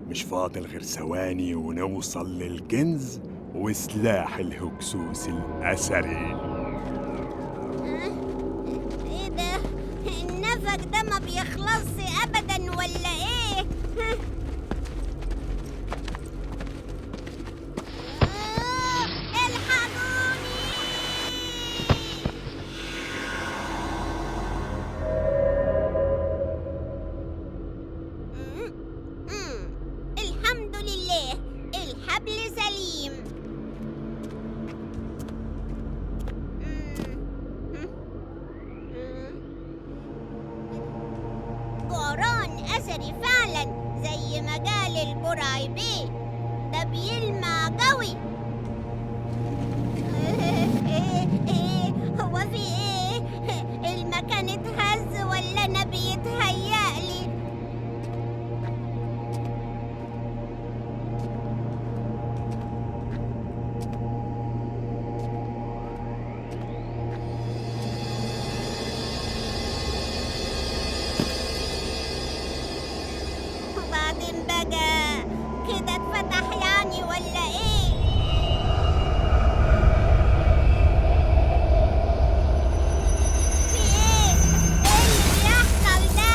مش فاضل غير ثواني ونوصل للكنز وسلاح الهكسوس الأثري. ايه ده؟ النفق ده ما بيخلصش ابدا ولا ايه؟ الحقوني! الحمد لله الحبل سليم. جعران أثري فعلا زي ما قال البرعي بيه، ده بيلمع قوي. إيه هو في إيه؟ المكان اتهز ولا أنا بيتهيألي؟ وبعدين بقى كده اتفتح يعني ولا ايه؟ في ايه؟ ايه اللي بيحصل ده؟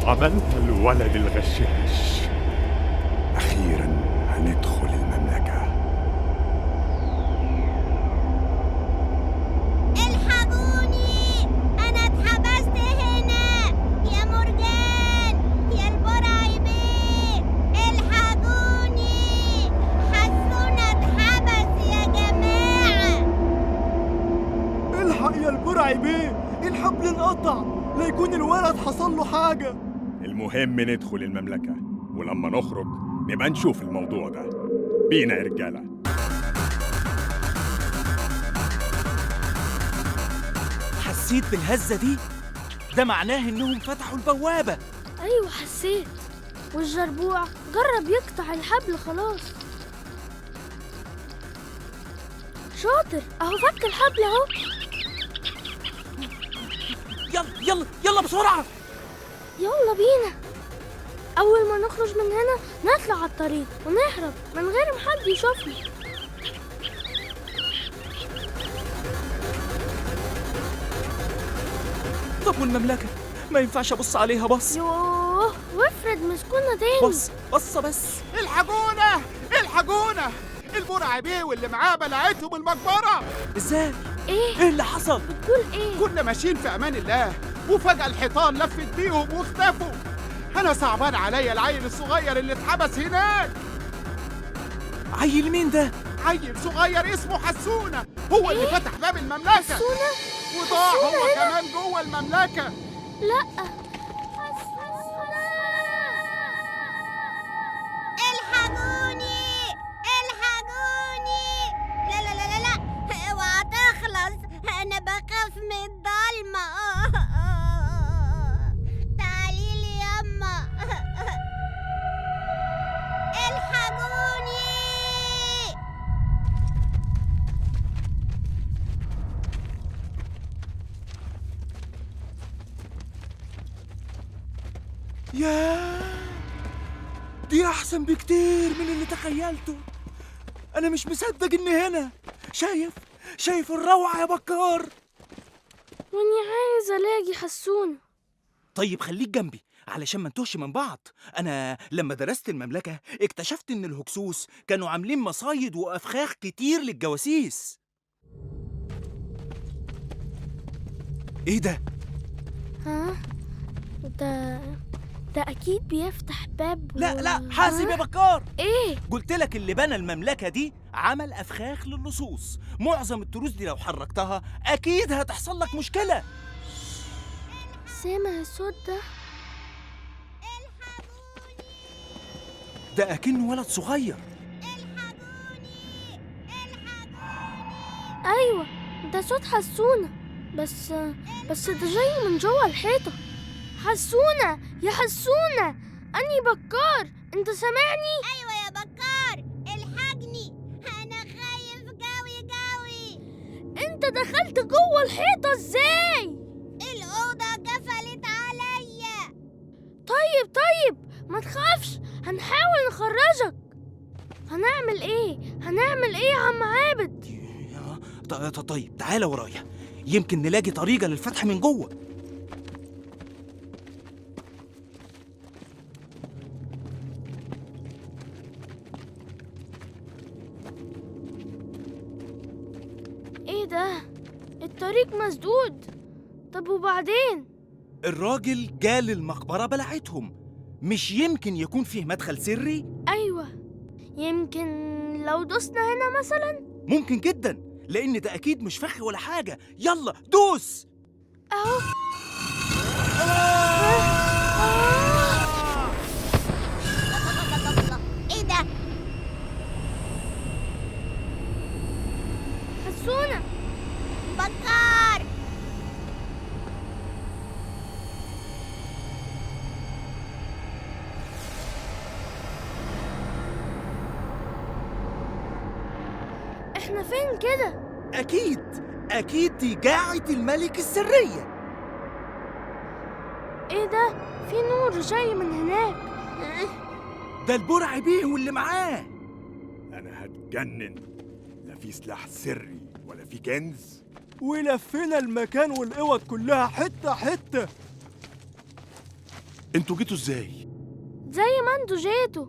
عملها الولد الغشاش. أخيرا هندخل المملكة. الحقوني، انا اتحبست هنا يا مرجان يا البرعي بيه، الحقوني، حسونا اتحبس يا جماعة. الحق يا البرعي بيه، الحبل انقطع، لا يكون الولد حصل له حاجة. المهم ندخل المملكة، ولما نخرج نبقى نشوف الموضوع ده. بينا يا رجالة. حسيت بالهزة دي؟ ده معناه إنهم فتحوا البوابة. أيوة حسيت، والجربوع جرب يقطع الحبل خلاص. شاطر، أهو فك الحبل أهو. يلا يلا يلا بسرعة. يلا بينا. أول ما نخرج من هنا نطلع على الطريق ونهرب من غير ما حد يشوفنا. طب والمملكة؟ ما ينفعش أبص عليها. بص. يوه، وافرض مسكونا تاني. بص بص بس. الحقونا الحقونا، البرعي بيه واللي معاه بلعتهم المقبرة. ازاي؟ ايه ايه اللي حصل؟ بتقول ايه؟ كنا ماشيين في امان الله وفجأة الحيطان لفت بيهم واختفوا. انا صعبان عليا العيل الصغير اللي اتحبس هناك. عيل مين ده؟ عيل صغير اسمه حسونة، هو اللي فتح باب المملكة. حسونة؟ وضاع حسونة هو هنا؟ كمان جوه المملكة. لا الحقوني الحقوني، لا لا لا لا لا، اوعى تخلص، انا بخاف من الضلمة. تعالي لي يما. الحقوني. ياه، دي أحسن بكتير من اللي تخيلته. أنا مش مصدق إني هنا. شايف الروعة يا بكار. واني عايز الاقي حسونة. طيب خليك جنبي علشان ما نتوهش من بعض. أنا لما درست المملكة اكتشفت إن الهكسوس كانوا عاملين مصايد وأفخاخ كتير للجواسيس. إيه ده؟ ها؟ ده أكيد بيفتح باب لا لا، حاسب يا بكار. إيه؟ قلت لك اللي بنى المملكة دي عمل أفخاخ للصوص. معظم التروس دي لو حركتها أكيد هتحصل لك مشكلة. سامع الصوت ده؟ ده أكنه ولد صغير. أيوة ده صوت حسونة، بس ده جاي من جوه الحيطة. حسونة يا حسونة، أني بكار، أنت سامعني؟ ايوه يا بكار، الحقني، انا خايف قوي قوي. أنت دخلت جوه الحيطة إزاي؟ طيب ما تخافش، هنحاول نخرجك. هنعمل ايه؟ هنعمل ايه يا عم عابد؟ طيب تعالى ورايا، يمكن نلاقي طريقة للفتح من جوه. ايه ده؟ الطريق مسدود. طب وبعدين؟ الراجل جال المقبرة بلعتهم، مش يمكن يكون فيه مدخل سري؟ ايوه، يمكن لو دوسنا هنا مثلا. ممكن جدا، لأن ده أكيد مش فخ ولا حاجة. يلا دوس. اهو. ايه ده؟ حسونة، بكار. احنا فين كده؟ أكيد دي جاعة الملك السرية. ايه ده؟ في نور جاي من هناك. ده البرع بيه واللي معاه. أنا هتجنن، لا في سلاح سري ولا في كنز. ولفينا المكان والقوط كلها حتة حتة. انتوا جيتوا ازاي؟ زي ما انتوا جيتوا.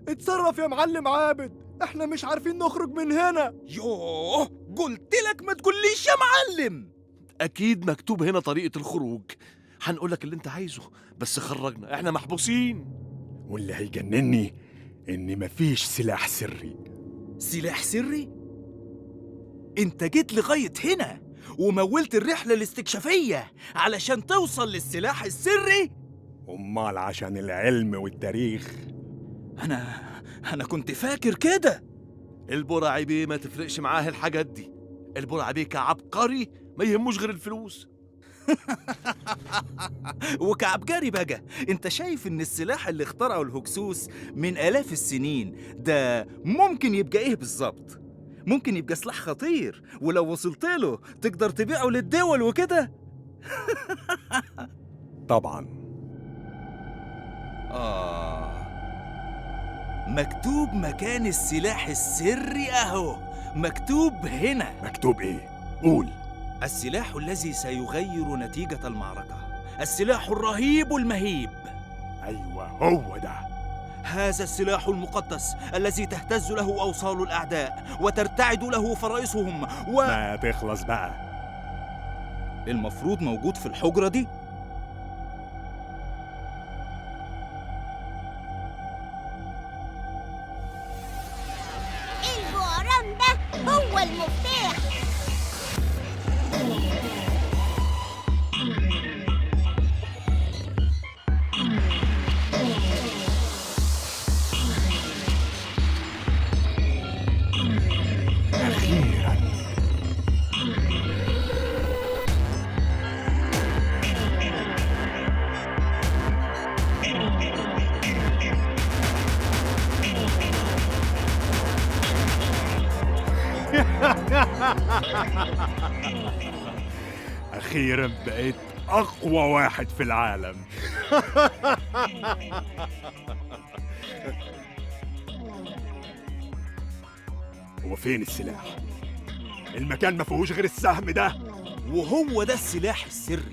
اتصرف يا معلم عابد، احنا مش عارفين نخرج من هنا. يوه، قلت لك ما تقوليش يا معلم. اكيد مكتوب هنا طريقة الخروج. هنقولك اللي انت عايزه، بس خرجنا، احنا محبوسين. واللي هيجنني إن مفيش سلاح سري. سلاح سري؟ انت جيت لغاية هنا ومولت الرحلة الاستكشافية علشان توصل للسلاح السري؟ أمال عشان العلم والتاريخ. أنا كنت فاكر كده. البرع بيه ما تفرقش معاه الحاجات دي. البرع بيه كعبقري ما يهموش غير الفلوس. وكعبقري بقى، انت شايف ان السلاح اللي اخترعه الهكسوس من آلاف السنين ده ممكن يبقى ايه بالظبط؟ ممكن يبقى سلاح خطير، ولو وصلت له تقدر تبيعه للدول وكده. طبعا. مكتوب مكان السلاح السري اهو، مكتوب هنا. مكتوب ايه؟ قول. السلاح الذي سيغير نتيجة المعركة، السلاح الرهيب المهيب. أيوة هو ده. هذا السلاح المقدس الذي تهتز له أوصال الأعداء وترتعد له فرائصهم ما تخلص بقى. المفروض موجود في الحجرة دي. الجعران ده هو المفتاح. أخيراً. أخيراً بقيت أقوى واحد في العالم. هو فين السلاح؟ المكان ما فيهوش غير السهم ده. وهو ده السلاح السري.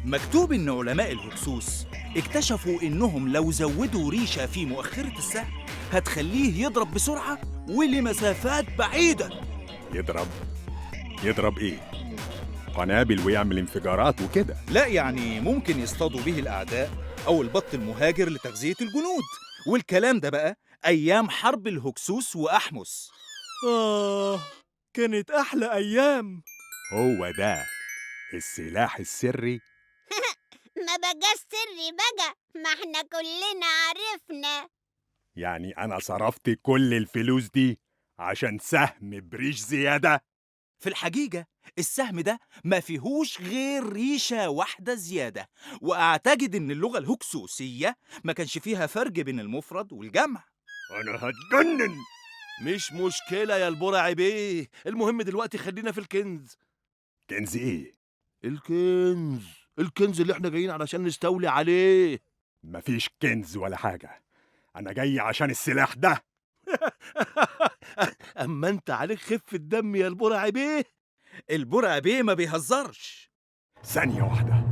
مكتوب إن علماء الهكسوس اكتشفوا إنهم لو زودوا ريشة في مؤخرة السهم هتخليه يضرب بسرعة ولمسافات بعيدة. يضرب إيه؟ قنابل ويعمل انفجارات وكده؟ لا، يعني ممكن يصطادوا به الأعداء أو البط المهاجر لتغذية الجنود، والكلام ده بقى أيام حرب الهكسوس وأحمس. كانت أحلى أيام. هو ده السلاح السري؟ ما بقاش سري بقى، ما احنا كلنا عرفنا. يعني أنا صرفت كل الفلوس دي عشان سهم بريش زيادة؟ في الحقيقة السهم ده ما فيهوش غير ريشة واحدة زيادة، وأعتقد إن اللغة الهكسوسية ما كانش فيها فرق بين المفرد والجمع. أنا هتجنن. مش مشكلة يا البرع بيه، المهم دلوقتي خلينا في الكنز. كنز إيه؟ الكنز اللي احنا جايين علشان نستولي عليه. مفيش كنز ولا حاجة، أنا جاي عشان السلاح ده. أما أنت عليك خفة دم يا البرعي بيه. البرعي بيه ما بيهزرش. ثانية واحدة.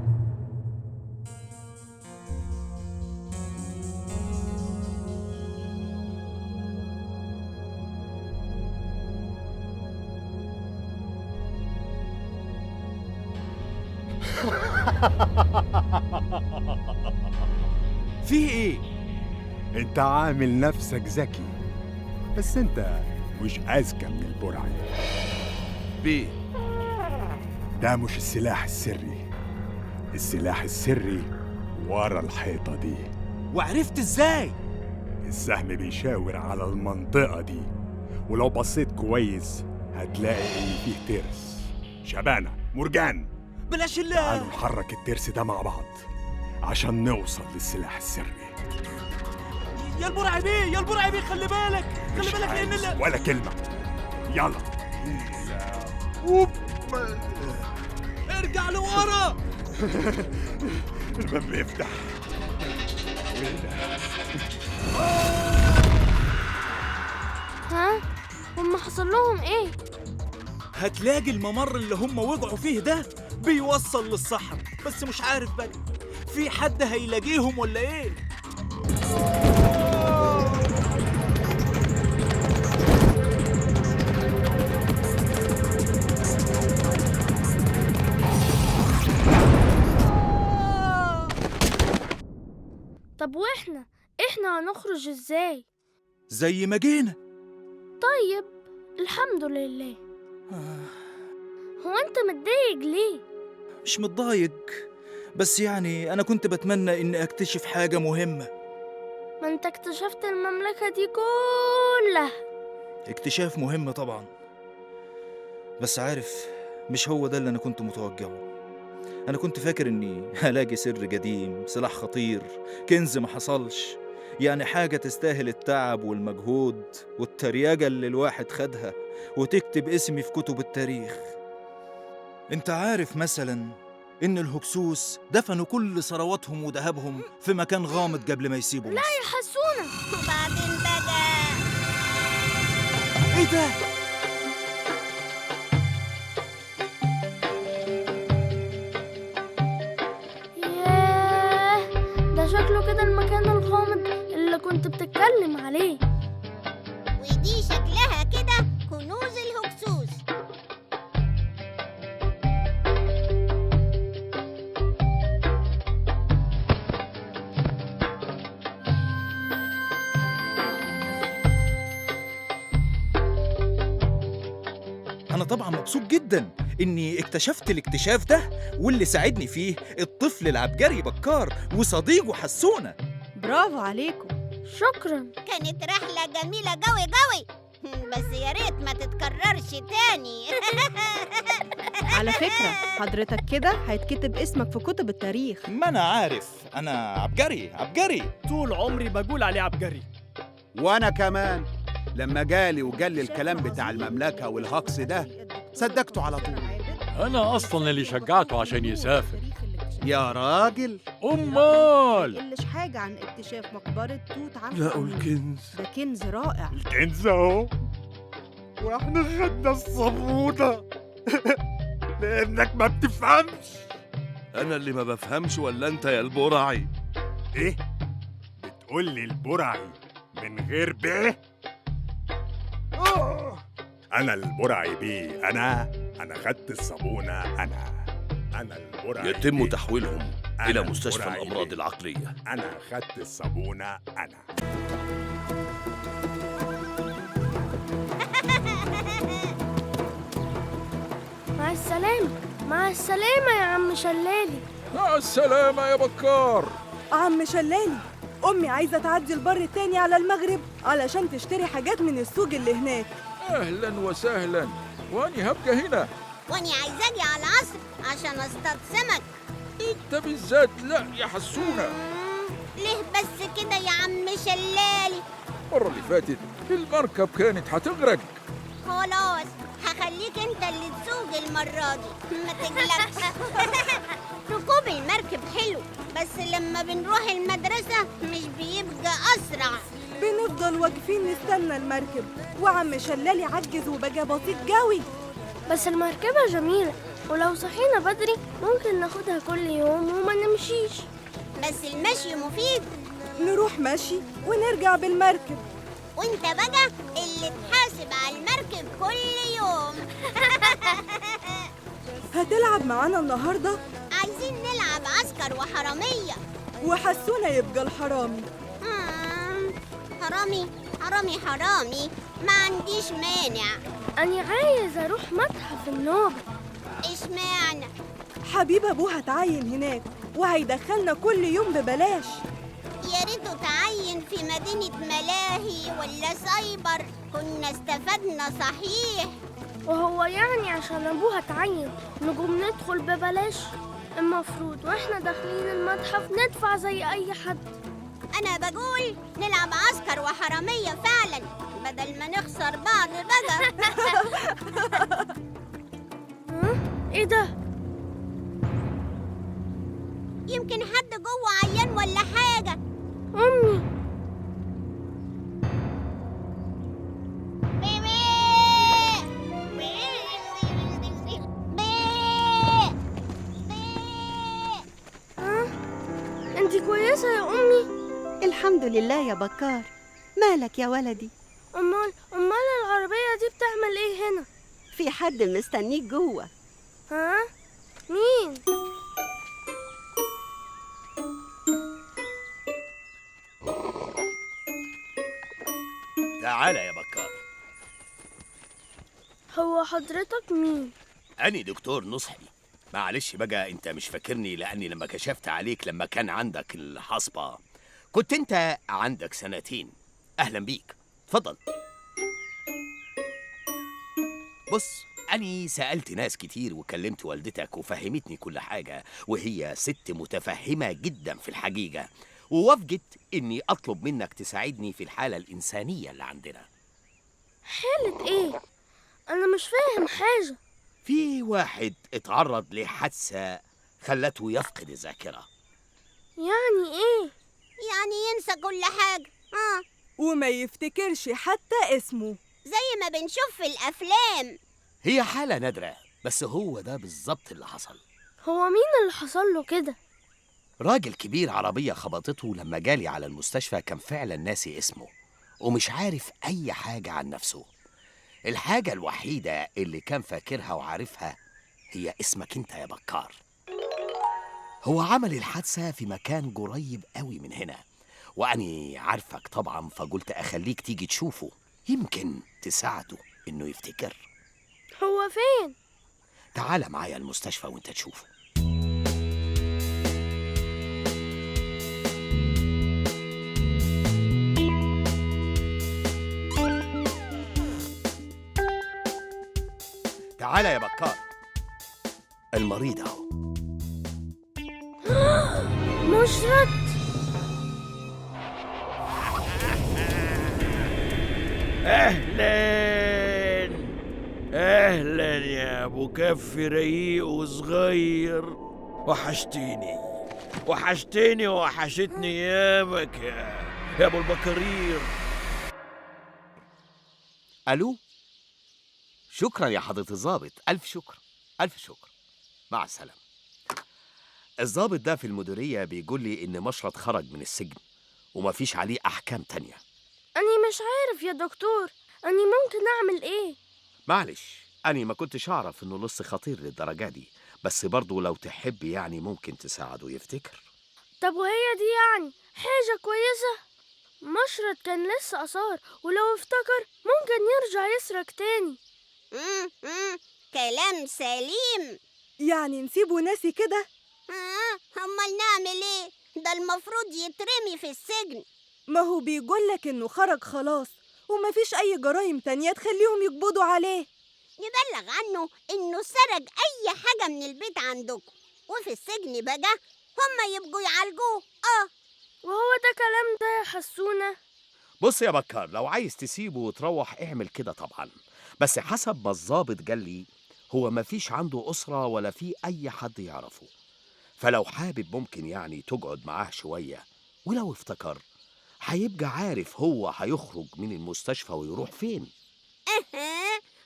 فيه ايه؟ انت عامل نفسك ذكي، بس انت مش اذكى من البرعي بيه. ده مش السلاح السري، السلاح السري ورا الحيطة دي. وعرفت ازاي؟ السهم بيشاور على المنطقة دي، ولو بصيت كويس هتلاقي ان فيه ترس. شبانة، مرجان، بلاش الله. تعالوا نحرك الترس ده مع بعض عشان نوصل للسلاح السري. يا البرعي بيه، يا البرعي بيه، خلي بالك، خلي بالك، لان ولا كلمة. يلا ارجع لورا. الباب بيفتح. ها، هم حصل لهم ايه؟ هتلاقي الممر اللي هم وقعوا فيه ده بيوصل للصحراء، بس مش عارف بقى في حد هيلاقيهم ولا ايه. طب واحنا هنخرج ازاي؟ زي ما جينا. طيب الحمد لله. هو انت متضايق ليه؟ مش متضايق، بس يعني انا كنت بتمنى اني اكتشف حاجة مهمة. ما انت اكتشفت المملكة دي كلها. اكتشاف مهم طبعا، بس عارف مش هو ده اللي انا كنت متوجهه. انا كنت فاكر اني هلاقي سر قديم، سلاح خطير، كنز ما حصلش، يعني حاجة تستاهل التعب والمجهود والتريقة اللي الواحد خدها وتكتب اسمي في كتب التاريخ. انت عارف مثلا ان الهكسوس دفنوا كل ثرواتهم وذهبهم في مكان غامض قبل ما يسيبوا مصر. لا يا حسونة. وبعدين بقى ايه ده؟ ياه، ده شكله كده المكان الغامض اللي كنت بتتكلم عليه. ودي شكلها كده كنوز الهكسوس. أنا طبعا مبسوط جدا إني اكتشفت الاكتشاف ده، واللي ساعدني فيه الطفل العبقري بكار وصديقه حسونة. برافو عليكم. شكرا. كانت رحلة جميلة قوي قوي، بس يا ريت ما تتكررش تاني. على فكرة حضرتك كده هيتكتب اسمك في كتب التاريخ. ما أنا عارف، أنا عبقري عبقري. طول عمري بقول عليه عبقري. وأنا كمان لما جالي وجالي الكلام بتاع المملكة والهقص ده صدقته على طول. أنا أصلاً اللي شجعته عشان يسافر. يا راجل. أمال قلش حاجة عن اكتشاف مقبرة توت عنخ لقوا آمون. الكنز. ده كنز رائع. الكنز اهو، واحنا خدنا الصابونة لأنك ما بتفهمش. أنا اللي ما بفهمش ولا أنت يا البرعي؟ ايه؟ بتقول لي البرعي من غير بيه؟ أنا البرعي بيه، أنا خدت الصابونة، أنا البرعي يتم بيه. تحويلهم أنا إلى مستشفى البرعي الأمراض بيه. العقلية. أنا خدت الصابونة أنا. مع السلامة، مع السلامة يا عم شلالي. مع السلامة يا بكار. عم شلالي، أمي عايزة تعدي البر التاني على المغرب علشان تشتري حاجات من السوق اللي هناك. أهلا وسهلا، وأني هبقى هنا. واني عايزة اجي على العصر عشان اصطاد سمك. أنت بالذات لا يا حسونة. ليه بس كده يا عم شلالي؟ المرة اللي فاتت المركب كانت هتغرق. خلاص هخلي هخليك انت اللي تسوق المرة دي، ما تقلقش. ركوب المركب حلو، بس لما بنروح المدرسة مش بيبقى أسرع. بنفضل واقفين نستنى المركب، وعم شلالي عجز وبقى بطيء قوي. بس المركبة جميلة، ولو صحينا بدري ممكن ناخدها كل يوم وما نمشيش. بس المشي مفيد، نروح مشي ونرجع بالمركب. وانت بقى اللي تحاسب على المركب كل يوم. هتلعب معانا النهاردة؟ عايزين نلعب عسكر وحرامية، وحسونا يبقى الحرامي. حرامي حرامي حرامي، ما عنديش مانع. أنا عايز أروح متحف النوبة. إشمعنى؟ حبيب أبوها تعين هناك وهيدخلنا كل يوم ببلاش. يا ريته تعين في مدينة ملاهي ولا سايبر، كنا استفدنا صحيح. وهو يعني عشان أبوها تعين نقوم ندخل ببلاش؟ المفروض وإحنا داخلين المتحف ندفع زي أي حد. أنا بقول نلعب عسكر وحرامية فعلا بدل ما نخسر بعض بقى. إيه ده؟ يمكن حد جوه عيان ولا حاجة. أمي. بيبي بي بي. أنت كويسة يا أمي؟ الحمد لله يا بكار. مالك يا ولدي؟ أمال العربية دي بتعمل إيه هنا؟ في حد مستنيك جوه. ها؟ مين؟ تعالى يا بكار. هو حضرتك مين؟ أنا دكتور نصحي. معلش بقى أنت مش فاكرني، لأني لما كشفت عليك لما كان عندك الحصبة كنت أنت عندك 2 سنين. أهلا بيك، اتفضل. بص، أنا سألت ناس كتير وكلمت والدتك وفهمتني كل حاجة، وهي ست متفهمة جدا في الحقيقة، ووافقت إني أطلب منك تساعدني في الحالة الإنسانية اللي عندنا. حالة إيه؟ أنا مش فاهم حاجة. في واحد اتعرض لحادثة خلته يفقد الذاكرة. يعني إيه؟ يعني ينسى كل حاجة. وما يفتكرش حتى اسمه، زي ما بنشوف في الأفلام. هي حالة نادرة، بس هو ده بالظبط اللي حصل. هو مين اللي حصل له كده؟ راجل كبير عربية خبطته لما جالي على المستشفى، كان فعلا ناسي اسمه ومش عارف أي حاجة عن نفسه. الحاجة الوحيدة اللي كان فاكرها وعارفها هي اسمك انت يا بكار. هو عمل الحادثة في مكان قريب قوي من هنا، وأني عارفك طبعا، فقلت أخليك تيجي تشوفه، يمكن تساعده إنه يفتكر. هو فين؟ تعال معايا المستشفى وانت تشوفه. تعال يا بكار، المريض اهو. مشرد. اهلا اهلا يا ابو كف رقيق وصغير، وحشتيني وحشتيني وحشتني ايامك يا ابو البكارير. الو، شكرا يا حضرة الضابط، الف شكر الف شكر، مع السلامة. الضابط ده في المديرية بيقول لي إن مشرد خرج من السجن ومفيش عليه أحكام تانية. أنا مش عارف يا دكتور، أنا ممكن أعمل إيه؟ معلش، أنا ما كنتش أعرف إنه لص خطير للدرجة دي، بس برضه لو تحب يعني ممكن تساعده يفتكر. طب وهي دي يعني حاجة كويسة؟ مشرد كان لسه آثار، ولو افتكر ممكن يرجع يسرق تاني. كلام سليم. يعني نسيبه ناسي كده؟ أمال نعمل إيه؟ ده المفروض يترمي في السجن. ما هو بيقولك إنه خرج خلاص ومفيش أي جرايم تانية تخليهم يقبضوا عليه. نبلغ عنه إنه سرق أي حاجة من البيت عندكم، وفي السجن بقى هما يبقوا يعالجوه. وهو ده كلام ده يا حسونة؟ بص يا بكار، لو عايز تسيبه وتروح اعمل كده طبعا، بس حسب ما الظابط قال لي هو مفيش عنده أسرة ولا في أي حد يعرفه، فلو حابب ممكن يعني تقعد معاه شوية، ولو افتكر هيبقى عارف هو هيخرج من المستشفى ويروح فين.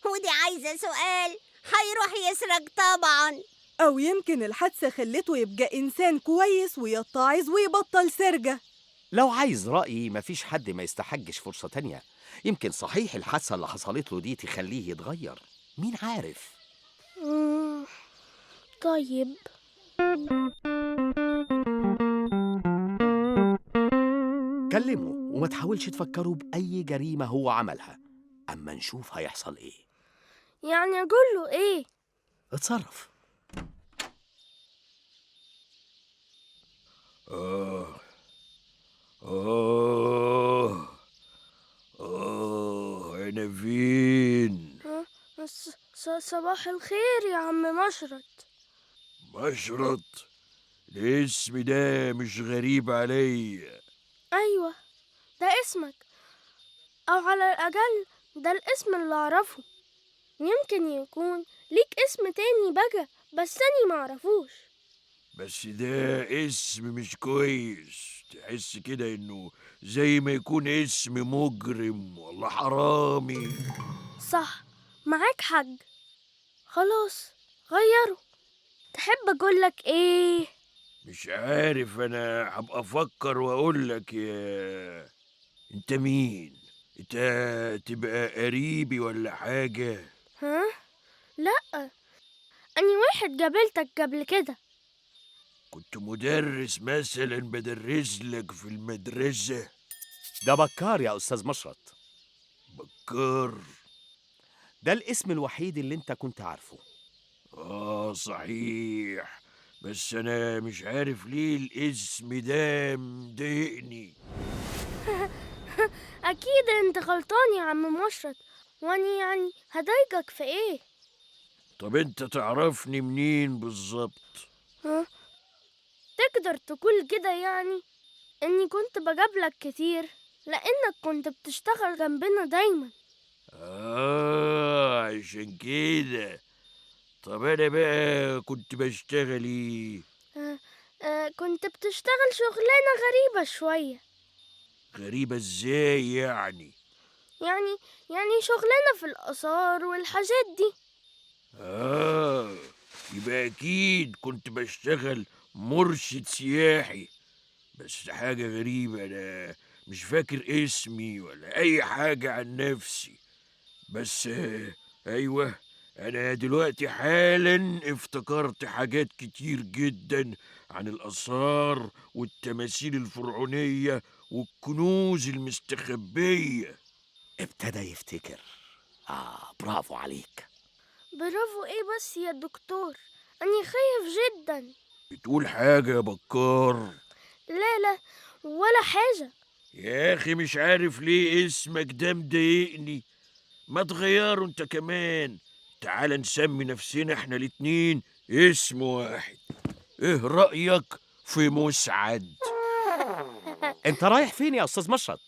ودي عايزة سؤال، هيروح يسرق طبعا. أو يمكن الحادثة خلته يبقى إنسان كويس ويتعظ ويبطل سرقة. لو عايز رأيي مفيش حد ما يستحقش فرصة تانية. يمكن صحيح الحادثة اللي حصلت له دي تخليه يتغير، مين عارف. طيب كلمه وما تحاولش تفكره بأي جريمة هو عملها، أما نشوف هيحصل إيه. يعني أقول له إيه؟ اتصرف. آه آه آه أنا فين؟ صباح الخير يا عم مشرط. مشرط؟ الاسم ده مش غريب عليا. أيوة ده اسمك، أو على الأقل ده الاسم اللي أعرفه. يمكن يكون ليك اسم تاني بقى بس أنا معرفوش. بس ده اسم مش كويس، تحس كده إنه زي ما يكون اسم مجرم ولا حرامي. صح، معاك حق. خلاص غيره. تحب أقولك إيه؟ مش عارف، أنا هبقى أفكر وأقولك. يا أنت مين؟ أنت تبقى قريبي ولا حاجة؟ ها؟ لأ، أني واحد قابلتك قبل كده. كنت مدرس مثلا، بدرس لك في المدرسة. ده بكار يا أستاذ مشرط. بكار؟ ده الاسم الوحيد اللي انت كنت عارفه. آه صحيح، بس أنا مش عارف ليه الاسم ده مضايقني. أكيد أنت غلطان يا عم مشرط، وأني يعني هضايقك في إيه؟ طب أنت تعرفني منين بالظبط؟ ها؟ تقدر تقول كده يعني إني كنت بجابلك كتير لأنك كنت بتشتغل جنبنا دايما. آه عشان كده. طب أنا بقى كنت بشتغل إيه؟ كنت بتشتغل شغلانة غريبة شوية. غريبة إزاي يعني؟ يعني شغلانة في الآثار والحاجات دي. آه يبقى أكيد كنت بشتغل مرشد سياحي. بس حاجة غريبة، أنا مش فاكر اسمي ولا أي حاجة عن نفسي. بس أيوة، أنا دلوقتي حالا افتكرت حاجات كتير جدا عن الآثار والتماثيل الفرعونية والكنوز المستخبية. ابتدى يفتكر. برافو عليك. برافو إيه بس يا دكتور، أنا خايف جدا. بتقول حاجة يا بكار؟ لا لا ولا حاجة. يا أخي مش عارف ليه اسمك ده مضايقني، ما تغيره انت كمان. تعال نسمي نفسنا احنا الاتنين اسم واحد. ايه رأيك في مسعد؟ انت رايح فين يا أستاذ مشرط؟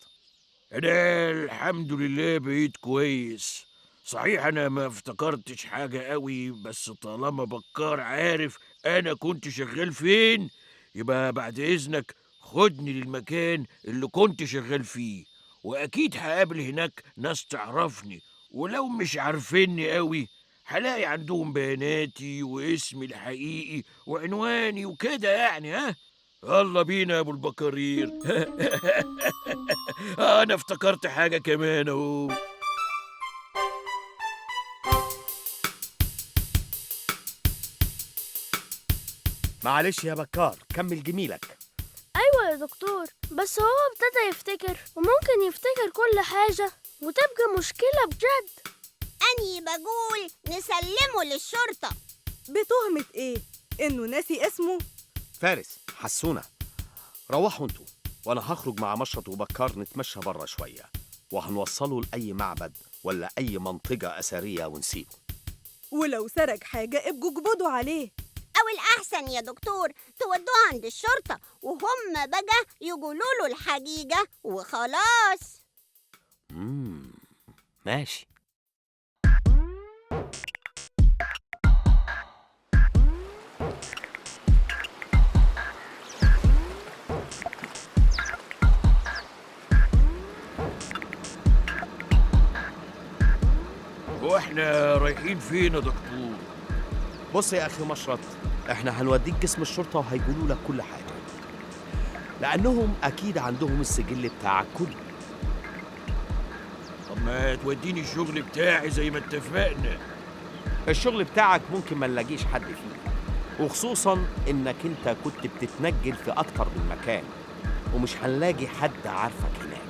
أنا الحمد لله بقيت كويس. صحيح أنا ما افتكرتش حاجة قوي، بس طالما بكار عارف أنا كنت شغال فين، يبقى بعد إذنك خدني للمكان اللي كنت شغال فيه، وأكيد هقابل هناك ناس تعرفني، ولو مش عارفيني قوي هلاقي عندهم بياناتي واسمي الحقيقي وعنواني وكده يعني. ها يلا بينا يا ابو البكارير. انا افتكرت حاجه كمان اهو. معلش يا بكار، كمل جميلك. ايوه يا دكتور، بس هو ابتدى يفتكر، وممكن يفتكر كل حاجه وتبقى مشكله بجد. أني بقول نسلمه للشرطة. بتهمة إيه؟ إنه ناسي اسمه؟ فارس، حسونة، روحوا انتوا وأنا هخرج مع مشرط وبكار نتمشى برا شوية، وهنوصله لأي معبد ولا أي منطقة أثرية ونسيبه. ولو سرق حاجة ابقوا اقبضوا عليه. أو الأحسن يا دكتور تودوه عند الشرطة وهم بقى يقولوا له الحقيقة وخلاص. ماشي. واحنا رايحين فين يا دكتور؟ بص يا أخي مشرط، احنا هنوديك قسم الشرطة وهيقولوا لك كل حاجة، لأنهم أكيد عندهم السجل بتاعك كله. طب ما توديني الشغل بتاعي زي ما اتفقنا. الشغل بتاعك ممكن ما نلاقيش حد فيه، وخصوصا إنك أنت كنت بتتنجل في أكتر من مكان ومش هنلاقي حد عارفك هناك.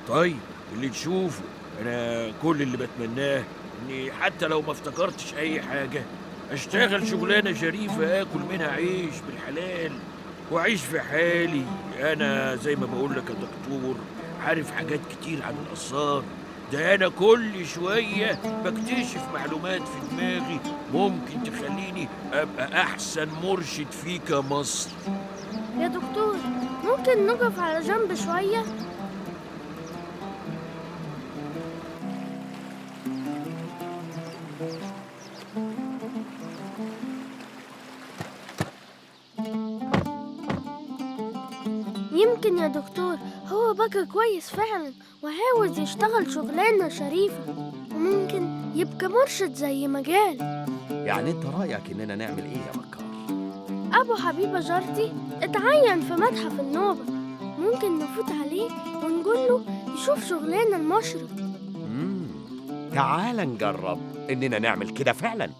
طيب اللي تشوفه. أنا كل اللي بتمناه إني حتى لو ما افتكرتش أي حاجة أشتغل شغلانة شريفة آكل منها عيش بالحلال وأعيش في حالي. أنا زي ما بقول لك يا دكتور عارف حاجات كتير عن الآثار، ده أنا كل شوية بكتشف معلومات في دماغي ممكن تخليني أبقى أحسن مرشد فيك يا مصر. يا دكتور ممكن نقف على جنب شوية؟ يمكن يا دكتور هو بقى كويس فعلا وعاوز يشتغل شغلانة شريفة، وممكن يبقى مرشد زي ما قال. يعني انت رأيك اننا نعمل ايه يا بكار؟ أبو حبيبة جارتي اتعين في متحف النوبة، ممكن نفوت عليه ونقول له يشوف شغلانة المشرط. تعال نجرب اننا نعمل كده فعلا.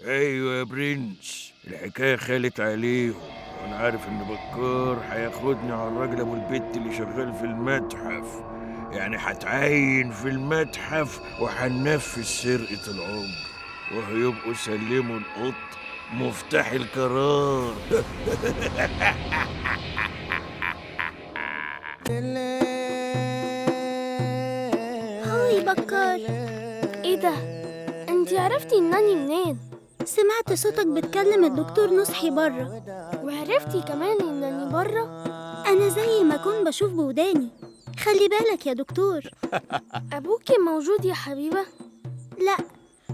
ايوه يا برنس، الحكاية خالت عليهم. أنا عارف إن بكار هياخدني على الراجل أبو البت اللي شغال في المتحف، يعني هتعين في المتحف وهننفذ سرقة العمر، وهيبقوا سلموا القط مفتاح القرار. هاي بكار. إيه ده؟ أنتي عرفتي إنني منين؟ سمعت صوتك بتكلم الدكتور نصحي بره. وعرفتي كمان إنني بره؟ أنا زي ما أكون بشوف بوداني. خلي بالك يا دكتور. أبوكي موجود يا حبيبة؟ لا،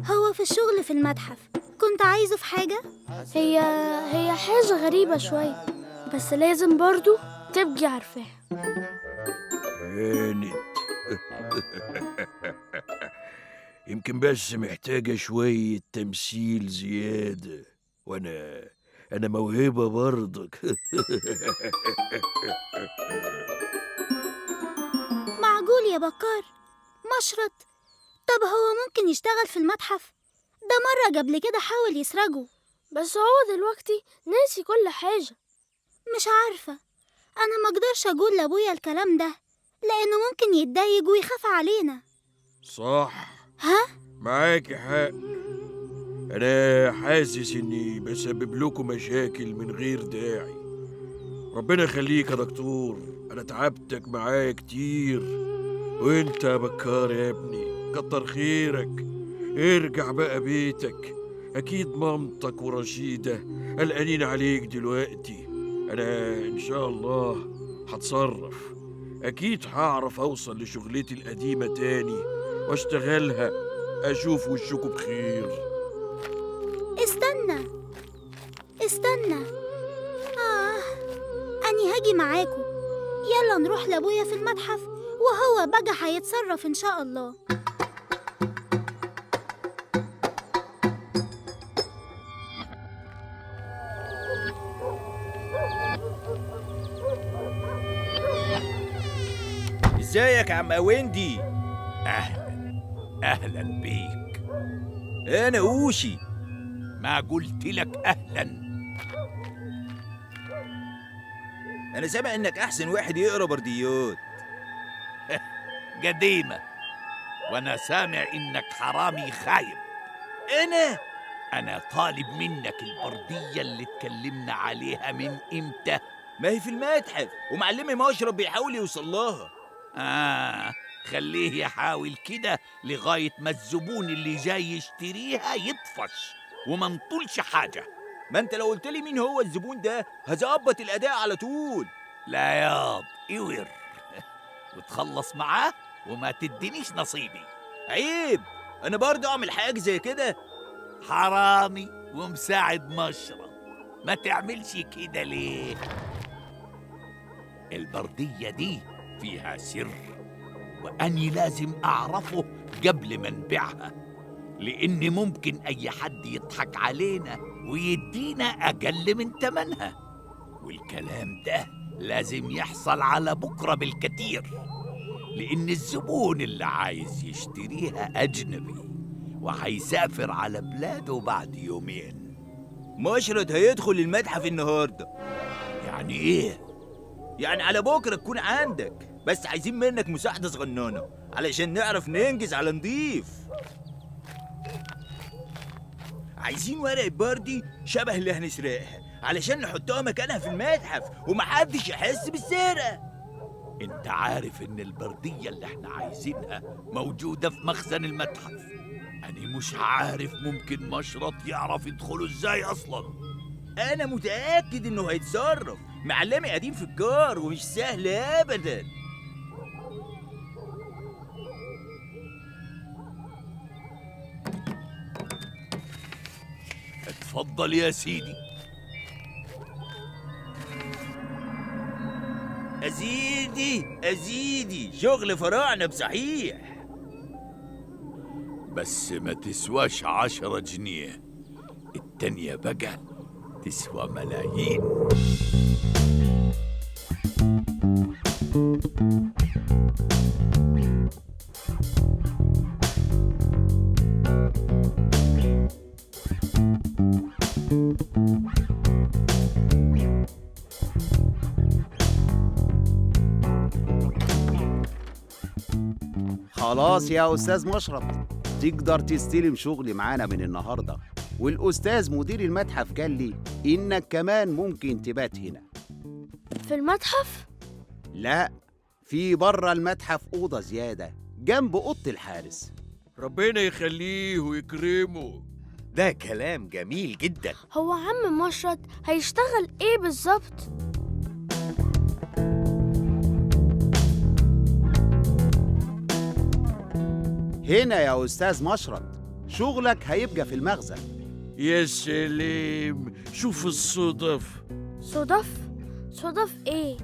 هو في الشغل في المتحف. كنت عايزه في حاجة؟ هي حاجة غريبة شوية، بس لازم برضو تبقي عارفاها. هانت. يمكن بس محتاجة شوية تمثيل زيادة، وأنا موهبة برضك. معقول يا بكار؟ مشرط؟ طب هو ممكن يشتغل في المتحف؟ ده مرة قبل كده حاول يسرقه. بس هو دلوقتي ناسي كل حاجة. مش عارفة، أنا ما أقدرش أقول لأبويا الكلام ده لأنه ممكن يتضايق ويخاف علينا. صح. ها؟ معاكي حق. أنا حاسس إني بسبب لكم مشاكل من غير داعي. ربنا يخليك يا دكتور، أنا تعبتك معايا كتير. وإنت يا بكار يا ابني كتر خيرك. ارجع بقى بيتك، أكيد مامتك ورشيدة قلقانين عليك دلوقتي. أنا إن شاء الله هتصرف، أكيد هعرف أوصل لشغلتي القديمة تاني واشتغلها. أشوف وشكوا بخير. استنى استنى، أني هاجي معاكو. يلا نروح لأبويا في المتحف وهو بقى هيتصرف إن شاء الله. ازيك يا عم أويندي؟ أهلا أهلا بيك. أنا أوشي. ما قلت لك أهلا؟ أنا سامع إنك أحسن واحد يقرأ برديات. قديمة، وأنا سامع إنك حرامي خايب. أنا طالب منك البردية اللي اتكلمنا عليها من إمتى؟ ما هي في المتحف ومعلمي مشرب بيحاول يوصل لها. خليه يحاول كده لغاية ما الزبون اللي جاي يشتريها يطفش وما نطولش حاجة. ما انت لو قلت لي مين هو الزبون ده هظبط الأداء على طول. لا ياض، اور وتخلص معاه وما تدينيش نصيبي. عيب، أنا برضه أعمل حاجة زي كده؟ حرامي ومساعد مشرط، ما تعملش كده ليه؟ البردية دي فيها سر، وأني لازم أعرفه قبل ما نبيعها، لأن ممكن أي حد يضحك علينا ويدينا أقل من تمنها، والكلام ده لازم يحصل على بكرة بالكتير، لأن الزبون اللي عايز يشتريها أجنبي وهيسافر على بلاده بعد يومين. مشرط هيدخل المتحف النهاردة. يعني إيه؟ يعني على بكرة تكون عندك، بس عايزين منك مساعدة صغننة علشان نعرف ننجز على نضيف. عايزين ورقة بردي شبه اللي هنسرقها علشان نحطها مكانها في المتحف ومحدش يحس بالسرقة. انت عارف ان البردية اللي احنا عايزينها موجودة في مخزن المتحف. أنا مش عارف ممكن مشرط يعرف يدخله ازاي أصلا. أنا متأكد إنه هيتصرف، معلمي قديم في الكار ومش سهل أبدا. اتفضل يا سيدي. أزيدي أزيدي، شغل فراعنة بصحيح. بس ما تسواش 10 جنيه، التانية بقى تسوى ملايين. خلاص يا أستاذ مشرط، تقدر تستلم شغل معانا من النهاردة، والأستاذ مدير المتحف قال لي إنك كمان ممكن تبات هنا. في المتحف؟ لا، في بره المتحف أوضة زيادة جنب أوضة الحارس. ربنا يخليه ويكرمه. ده كلام جميل جدا. هو عم مشرط هيشتغل إيه بالظبط؟ هنا يا أستاذ مشرط شغلك هيبقى في المخزن. يا سلام، شوف الصدف. صدف؟ صدف إيه؟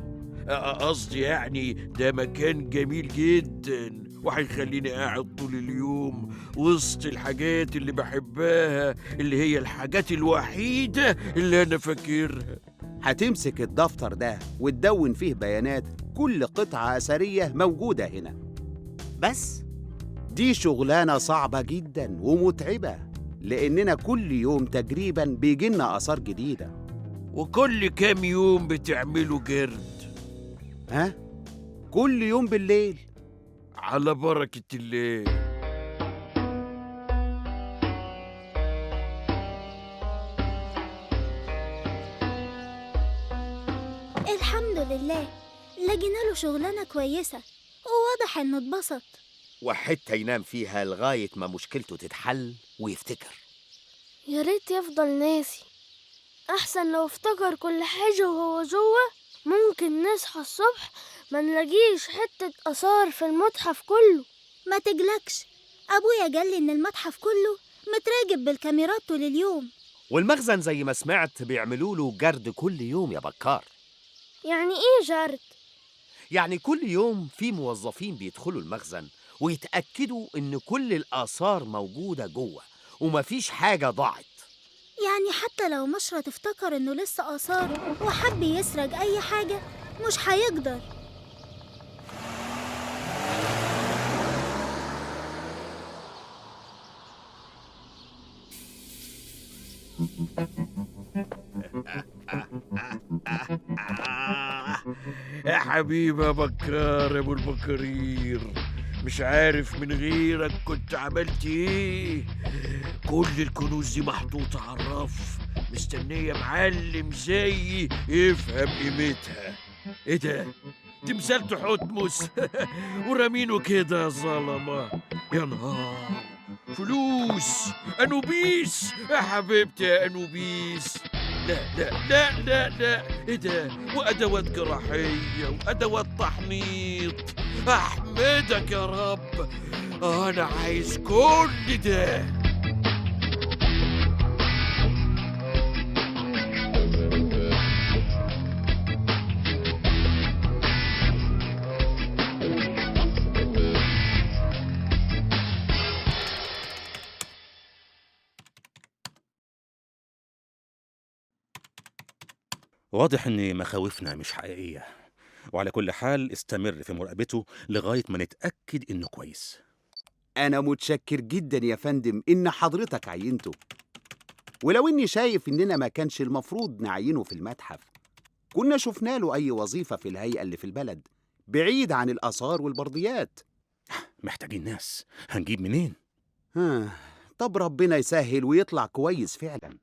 قصدي يعني ده مكان جميل جدا، وهيخليني قاعد طول اليوم وسط الحاجات اللي بحبها، اللي هي الحاجات الوحيدة اللي أنا فاكرها. هتمسك الدفتر ده وتدون فيه بيانات كل قطعة أثرية موجودة هنا. بس دي شغلانة صعبة جدا ومتعبة، لأننا كل يوم تقريبا بيجينا آثار جديدة. وكل كام يوم بتعملوا جرد؟ ها؟ كل يوم بالليل. على بركة الله. الحمد لله لقينا له شغلانة كويسة، وواضح إنه اتبسط. وحتة ينام فيها لغاية ما مشكلته تتحل ويفتكر. يا ريت يفضل ناسي، أحسن لو افتكر كل حاجة وهو جوه. ممكن نصحى الصبح ما نلاقيش حتة آثار في المتحف كله. ما تقلقش، أبويا قال لي إن المتحف كله متراقب بالكاميرات طول اليوم. والمخزن زي ما سمعت بيعملوا له جرد كل يوم يا بكار. يعني إيه جرد؟ يعني كل يوم في موظفين بيدخلوا المخزن ويتأكدوا إن كل الآثار موجودة جوه ومفيش حاجة ضاعت. يعني حتى لو مشرط افتكر إنه لسه آثار وحب يسرق أي حاجة مش هيقدر. يا حبيبي يا بكار يا ابو البكرير، مش عارف من غيرك كنت عملت ايه. كل الكنوز دي محطوطة على الرف مستنية معلم زيي يفهم قيمتها. ايه ده؟ تمثال تحتمس ورامينه كده يا ظلمة. يا نهار، فلوس انوبيس يا حبيبتي يا انوبيس. لا لا لا لا لا، ايه ده؟ وادوات جراحية وادوات تحنيط. احمدك يا رب، انا عايز كل ده. واضح إن مخاوفنا مش حقيقية، وعلى كل حال استمر في مراقبته لغاية ما نتأكد إنه كويس. أنا متشكر جدا يا فندم إن حضرتك عينته، ولو إني شايف إننا ما كانش المفروض نعينه في المتحف، كنا شفنا له أي وظيفة في الهيئة اللي في البلد بعيد عن الآثار والبرديات. محتاجين ناس، هنجيب منين؟ طب ربنا يسهل ويطلع كويس فعلا.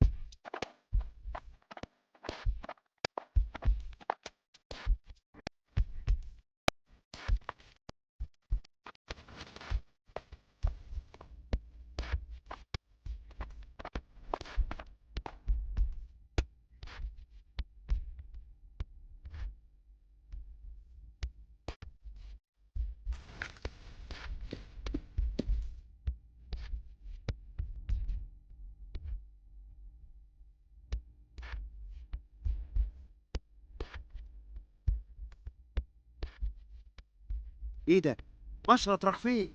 ايه ده؟ مشرط راح فين؟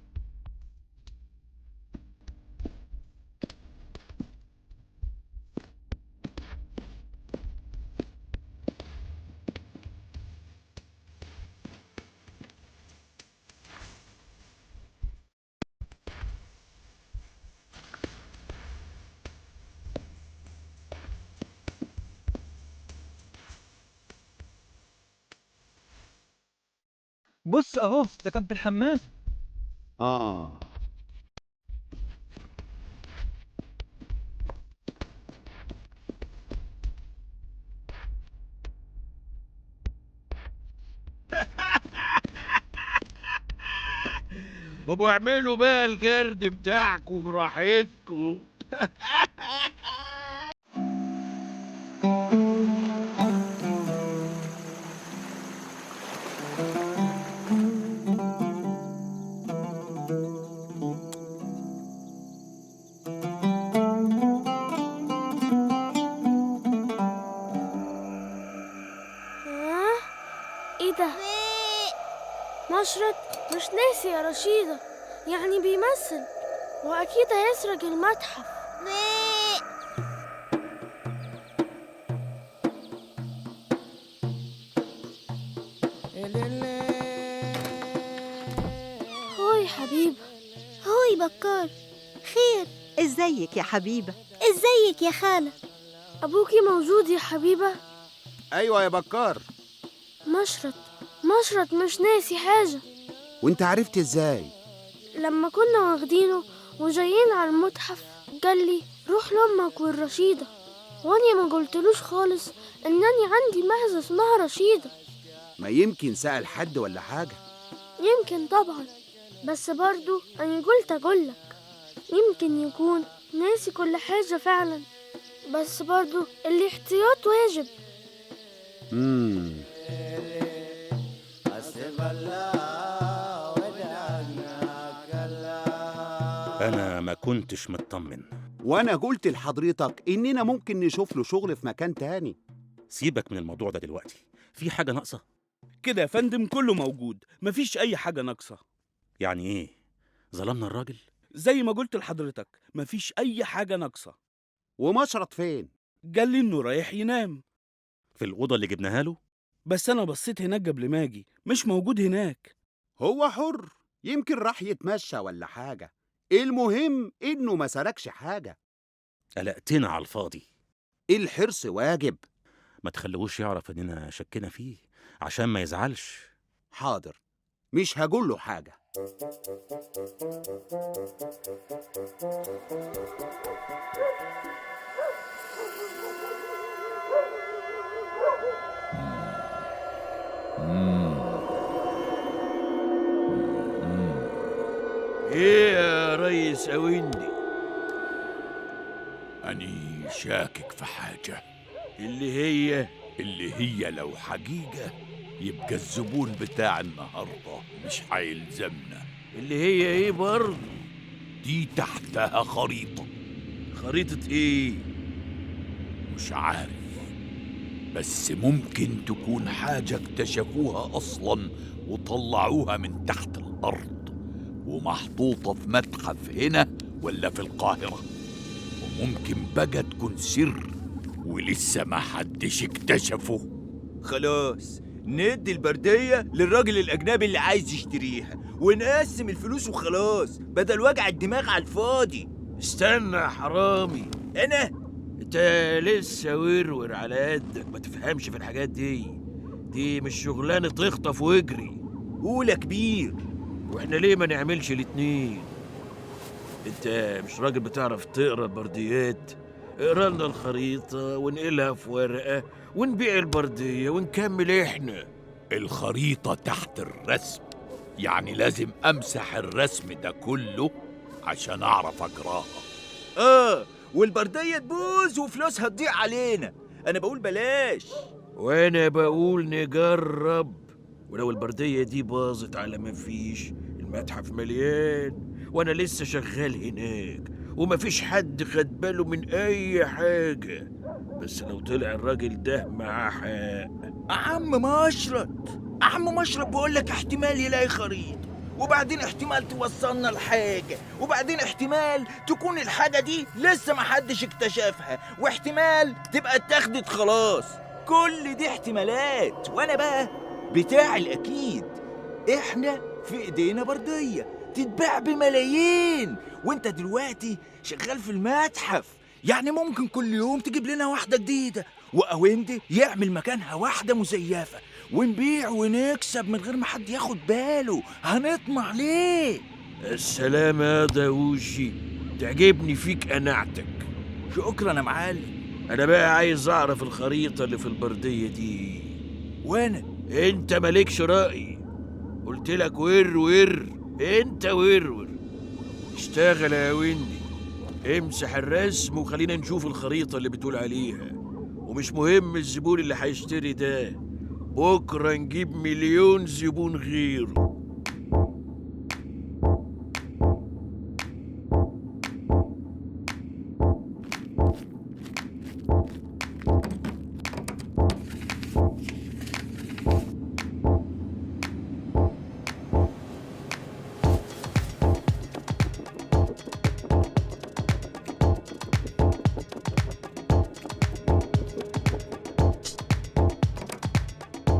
بص اهو، ده كان في الحمام. طب اعملوا بقى الجرد بتاعكم براحتكم. ايه ده؟ مشرط مش ناسي يا رشيدة، يعني بيمثل، وأكيد هيسرق المتحف. هوي حبيبة. هوي بكار، خير؟ ازيك يا حبيبة؟ ازيك يا خالة؟ أبوكي موجود يا حبيبة؟ أيوة يا بكار. مشرط مش ناسي حاجة. وانت عرفت ازاي؟ لما كنا واخدينه وجايين على المتحف قال لي روح لأمك والرشيدة، وأنا ما قلتلوش خالص إنني عندي معزة اسمها رشيدة. ما يمكن سأل حد ولا حاجة. يمكن طبعا، بس برضو أنا قلت أقولك يمكن يكون ناسي كل حاجة فعلا، بس برضو الاحتياط واجب. أنا ما كنتش مطمن. وأنا قلت لحضرتك إننا ممكن نشوف له شغل في مكان تاني. سيبك من الموضوع ده دلوقتي، في حاجة ناقصة؟ كده يا فندم كله موجود، مفيش أي حاجة ناقصة. يعني إيه؟ ظلمنا الراجل؟ زي ما قلت لحضرتك مفيش أي حاجة ناقصة. ومشرط فين؟ قال لي إنه رايح ينام في الأوضة اللي جبناها له؟ بس أنا بصيت هناك قبل ما أجي، مش موجود هناك. هو حر، يمكن راح يتمشى ولا حاجة، المهم إنه ما سرقش حاجة. قلقتنا على الفاضي. الحرص واجب. ما تخلوش يعرف إننا شكينا فيه عشان ما يزعلش. حاضر، مش هقول له حاجة. ايه يا ريس اويندي؟ أني شاكك في حاجة. اللي هي؟ اللي هي لو حقيقة يبقى الزبون بتاع النهاردة مش هيلزمنا. اللي هي ايه برضه؟ دي تحتها خريطة. خريطة ايه؟ مش عارف، بس ممكن تكون حاجة اكتشفوها أصلاً وطلعوها من تحت الأرض ومحطوطة في متحف هنا ولا في القاهرة، وممكن بقى تكون سر ولسه ما حدش اكتشفه. خلاص ندي البردية للراجل الأجنبي اللي عايز يشتريها ونقسم الفلوس وخلاص، بدل وجع الدماغ على الفاضي. استنى يا حرامي، أنا؟ انت لسه ورور على قدك، ما تفهمش في الحاجات دي. دي مش شغلانة تخطف واجري. قول يا كبير. واحنا ليه ما نعملش الاتنين؟ انت مش راجل بتعرف تقرا البرديات؟ اقرا لنا الخريطة ونقلها في ورقة ونبيع البردية ونكمل احنا. الخريطة تحت الرسم، يعني لازم امسح الرسم ده كله عشان اعرف اقراها. والبردية تبوظ وفلوسها تضيع علينا. انا بقول بلاش. وانا بقول نجرب، ولو البردية دي باظت على ما فيش، المتحف مليان وانا لسه شغال هناك ومفيش حد خد باله من اي حاجة. بس لو طلع الراجل ده معاه حق. عم مشرط بقولك احتمال يلاقي خريطة، وبعدين احتمال توصلنا لحاجة، وبعدين احتمال تكون الحاجة دي لسه محدش اكتشفها، واحتمال تبقى اتاخدت خلاص. كل دي احتمالات، وانا بقى بتاع الأكيد. احنا في ايدينا بردية تتباع بملايين، وانت دلوقتي شغال في المتحف، يعني ممكن كل يوم تجيب لنا واحدة جديدة، وأويندي يعمل مكانها واحدة مزيفة، ونبيع ونكسب من غير ما حد ياخد باله. هنطمع ليه؟ السلامة يا داوشي، تعجبني فيك قناعتك. شكرا يا معلم. أنا بقى عايز أعرف الخريطة اللي في البردية دي. وأنا؟ أنت مالكش رأي، قلت لك ور ور، أنت ورور. اشتغل يا ويندي، امسح الرسم وخلينا نشوف الخريطة اللي بتقول عليها. ومش مهم الزبون اللي هيشتري ده، بكرة نجيب 1,000,000 زبون غيره.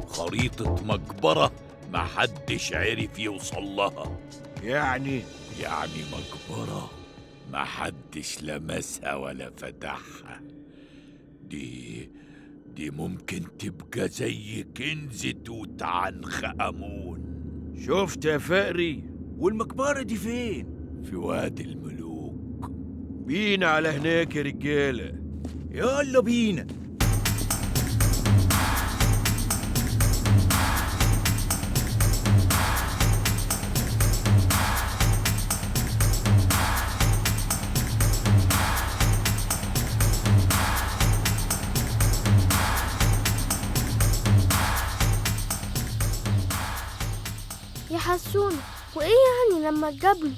خريطة مقبرة محدش عرف يوصل لها. يعني مقبرة محدش لمسها ولا فتحها. دي ممكن تبقى زي كنز توت عنخ آمون. شفت يا فقري؟ والمقبرة دي فين؟ في وادي الملوك. بينا على هناك يا رجالة، يلا بينا. يا حسونة، وإيه يعني لما تجابله؟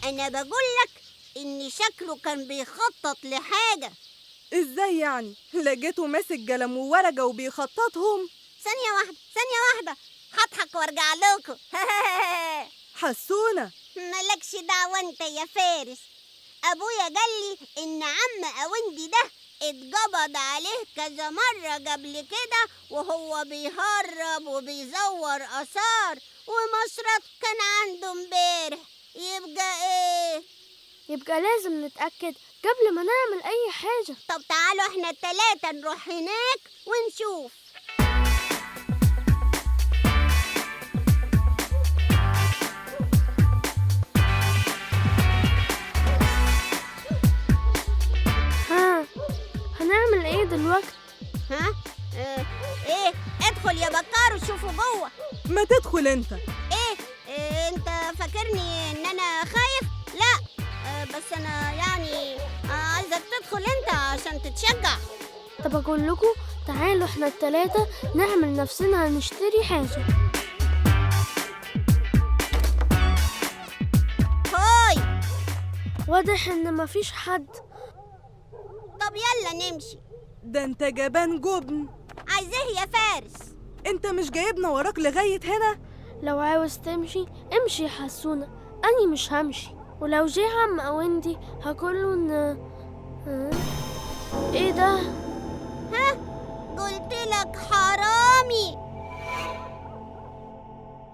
أنا بقولك إن شكله كان بيخطط لحاجة. إزاي يعني؟ لقيته ماسك قلم وورقة وبيخططهم؟ ثانية واحدة، هضحك وارجع لكم. حسونة، مالكش دعوة أنت يا فارس. أبويا قال لي إن عم أوندي ده اتقبض عليه كذا مرة قبل كده وهو بيهرب وبيزور آثار، ومشرط كان عنده امبارح. يبقى ايه؟ يبقى لازم نتأكد قبل ما نعمل أي حاجة. طب تعالوا احنا التلاتة نروح هناك ونشوف. ها، هنعمل ايه دلوقتي؟ ها؟ ايه؟ ادخل يا بكار وشوفوا جوه. ما تدخل انت. ايه؟ انت فاكرني ان انا خايف؟ لا، بس انا يعني عايزك تدخل انت عشان تتشجع. طب اقول لكم تعالوا احنا التلاتة نعمل نفسنا هنشتري حاجة. هاي، واضح ان مفيش حد. طب يلا نمشي. ده انت جبان جبن. عايزاه يا فارس. انت مش جايبنا وراك لغاية هنا؟ لو عاوز تمشي امشي يا حسونة، أني مش همشي. ولو جه عم أوندي هقوله إن إيه ده؟ ها، قلتلك حرامي.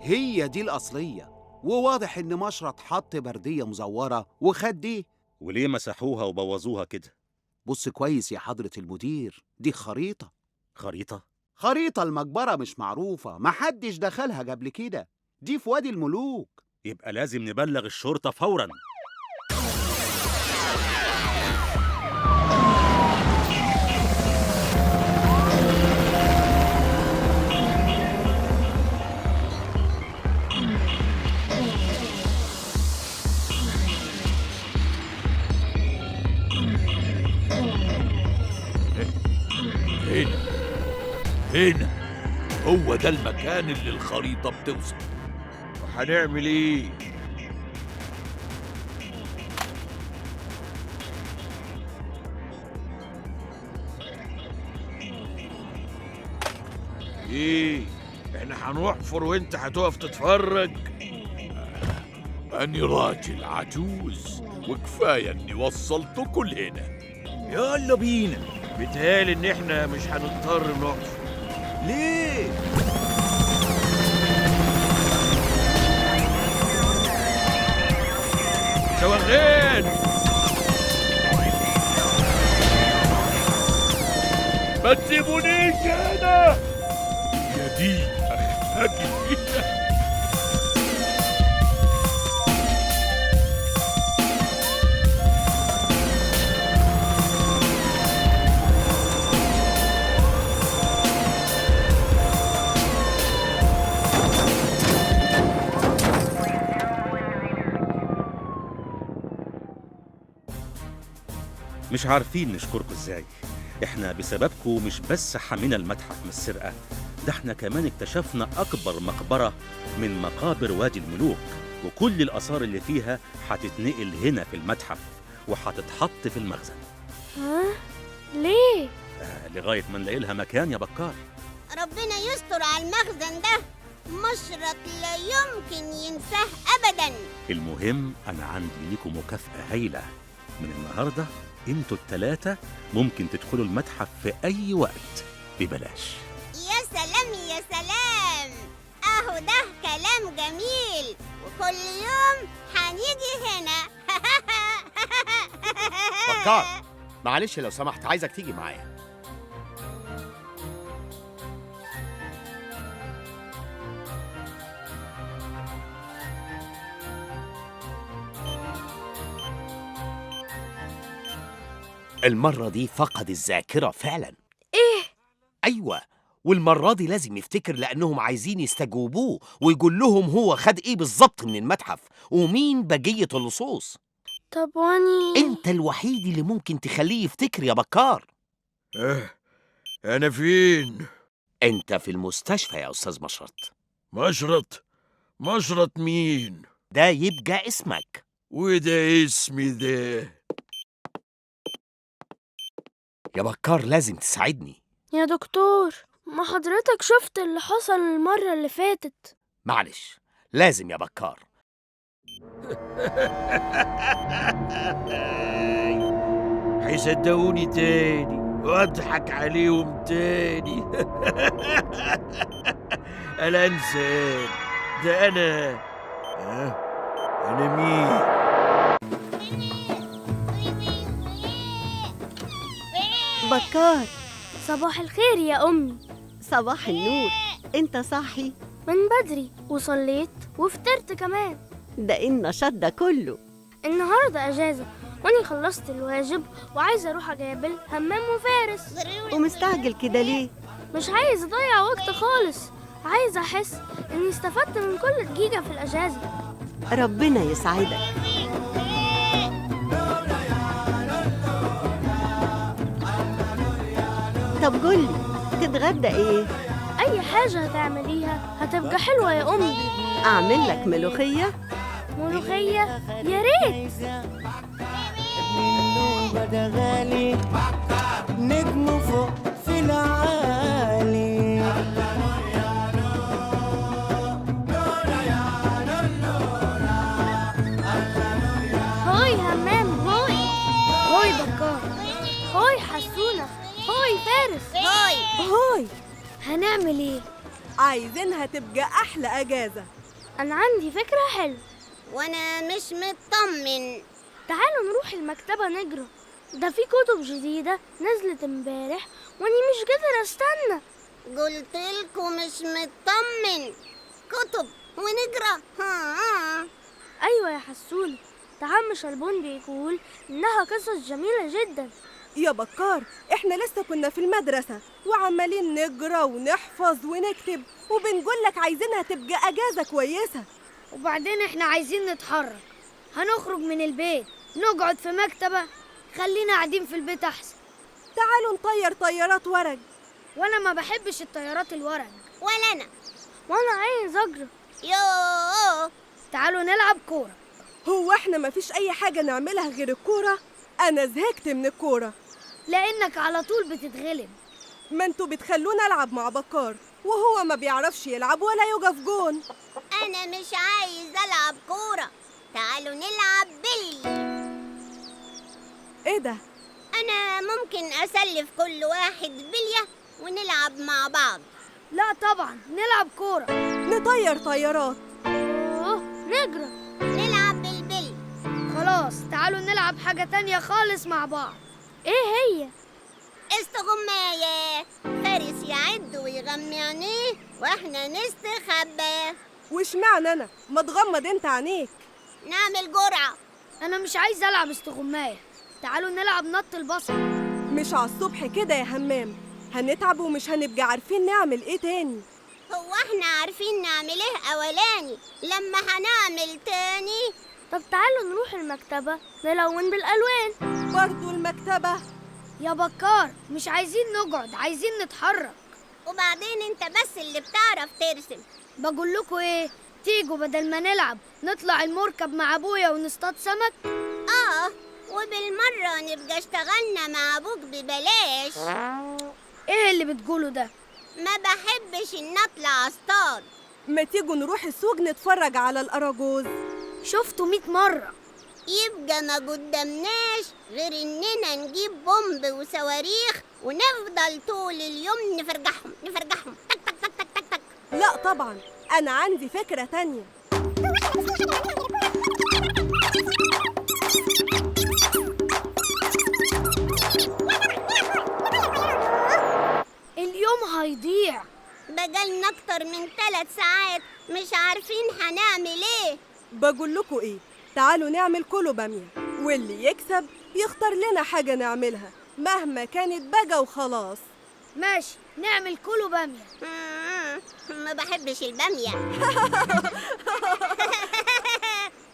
هي دي الأصلية، وواضح إن مشرط حط بردية مزورة وخد دي. وليه مسحوها وبوظوها كده؟ بص كويس يا حضرة المدير، دي خريطة. خريطة؟ خريطة المقبرة مش معروفة، محدش دخلها قبل كده، دي في وادي الملوك. يبقى لازم نبلغ الشرطة فوراً. هنا هنا هو ده المكان اللي الخريطة بتوصل. وهنعمل ايه؟ ايه؟ احنا هنحفر وانت هتقف تتفرج؟ أني راجل عجوز وكفاية اني وصلتكم لهنا. يلا بينا. بيتهيألي ان احنا مش هنضطر نحفر. ليه؟ شوغان، ما تسيبونيش هنا يا دي اخفاكي. مش عارفين نشكركم ازاي. احنا بسببكم مش بس حمينا المتحف من السرقة، ده احنا كمان اكتشفنا أكبر مقبرة من مقابر وادي الملوك، وكل الآثار اللي فيها هتتنقل هنا في المتحف وهتتحط في المخزن. ها؟ ليه؟ لغاية ما نلاقي لها مكان يا بكار. ربنا يستر على المخزن ده، مشرط لا يمكن ينساه أبداً. المهم أنا عندي لكم مكافأة هايلة. من النهاردة انتوا التلاتة ممكن تدخلوا المتحف في أي وقت ببلاش. يا سلام يا سلام، أهو ده كلام جميل، وكل يوم هنيجي هنا. بكار، معلش لو سمحت عايزك تيجي معايا. المرة دي فقد الذاكرة فعلا. إيه؟ أيوة، والمرة دي لازم يفتكر لأنهم عايزين يستجوبوه ويقول لهم هو خد إيه بالظبط من المتحف ومين بقية اللصوص. طب واني؟ أنت الوحيد اللي ممكن تخليه يفتكر يا بكار. أنا فين؟ أنت في المستشفى يا أستاذ مشرط. مشرط؟ مشرط مين؟ ده يبقى اسمك. وده اسمي ده. يا بكار لازم تساعدني. يا دكتور، ما حضرتك شفت اللي حصل المرة اللي فاتت. معلش، لازم يا بكار. هيصدقوني تاني واضحك عليهم تاني. أنا إنسان ده. أنا أنا مين؟ بكار. صباح الخير يا أمي. صباح النور. أنت صاحي؟ من بدري، وصليت وفطرت كمان. ده إيه النشاط ده كله؟ النهاردة أجازة وأني خلصت الواجب وعايزة أروح أقابل همام وفارس. ومستعجل كده ليه؟ مش عايز أضيع وقت خالص، عايز أحس إني استفدت من كل دقيقة في الأجازة. ربنا يسعدك. طب قولي، تتغدى ايه؟ أي حاجة هتعمليها هتبقى حلوة يا أمي. أعمل لك ملوخية؟ ملوخية يا ريت. غالي نجم فوق في العالي. هوي همام، هوي هوي بكار، هوي حسونة، هوي فارس، هوي هوي. هنعمل ايه؟ عايزينها تبقى أحلى أجازة. أنا عندي فكرة حلوة. وأنا مش مطمن. تعالوا نروح المكتبة نجري، ده في كتب جديدة نزلت امبارح واني مش قادرة استنى. قلتلكوا مش مطمن. كتب ونجرى؟ ها. أيوة يا حسونة، ده عم شلبون بيقول إنها قصص جميلة جدا. يا بكار، احنا لسه كنا في المدرسة وعمالين نجرى ونحفظ ونكتب وبنقول لك عايزينها تبقى أجازة كويسة. وبعدين احنا عايزين نتحرك، هنخرج من البيت نقعد في مكتبة؟ خلينا قاعدين في البيت أحسن. تعالوا نطير طيارات ورق. وأنا ما بحبش الطيارات الورق. ولا أنا. وأنا عايز أجري. يوه، تعالوا نلعب كورة. هو احنا ما فيش أي حاجة نعملها غير الكورة؟ أنا زهقت من الكورة. لأنك على طول بتتغلب. ما انتوا بتخلونا ألعب مع بكار وهو ما بيعرفش يلعب ولا يقف جون. أنا مش عايز ألعب كورة، تعالوا نلعب بلي. ايه ده؟ أنا ممكن أسلف كل واحد بلية ونلعب مع بعض. لا طبعا نلعب كورة. نطير طيارات. أوه، نجري، نلعب بالبلي. خلاص تعالوا نلعب حاجة تانية خالص مع بعض. ايه هي؟ استغماية. فارس يعد ويغمي عينيه واحنا نستخبى. وش معنى أنا؟ ما تغمض انت عينيك. نعمل جرعة. أنا مش عايز ألعب استغماية، تعالوا نلعب نط البصل. مش على الصبح كده يا همام، هنتعب ومش هنبقى عارفين نعمل ايه تاني. هو احنا عارفين نعمل ايه أولاني، لما هنعمل تاني. طب تعالوا نروح المكتبة نلون بالألوان. برضو المكتبة؟ يا بكار مش عايزين نقعد، عايزين نتحرك. وبعدين انت بس اللي بتعرف ترسم. بقول لكم ايه، تيجوا بدل ما نلعب نطلع المركب مع ابويا ونصطاد سمك. اه، وبالمرة نبقى اشتغلنا مع ابوك ببلاش. ايه اللي بتقوله ده؟ ما بحبش ان اطلع اصطاد. ما تيجوا نروح السوق نتفرج على الأراجوز. شفته 100 مرة. يبقى ما قدامناش غير اننا نجيب بومب وصواريخ ونفضل طول اليوم نفرجحهم نفرجحهم تك تك تك تك تك تك. لا طبعا، أنا عندي فكرة تانية. اليوم هيضيع. بقالنا أكتر من 3 ساعات مش عارفين هنعمل إيه. بقول لكم إيه، تعالوا نعمل كله بامية، واللي يكسب يختار لنا حاجة نعملها مهما كانت بقى وخلاص. ماشي، نعمل كله بامية. ما بحبش البامية.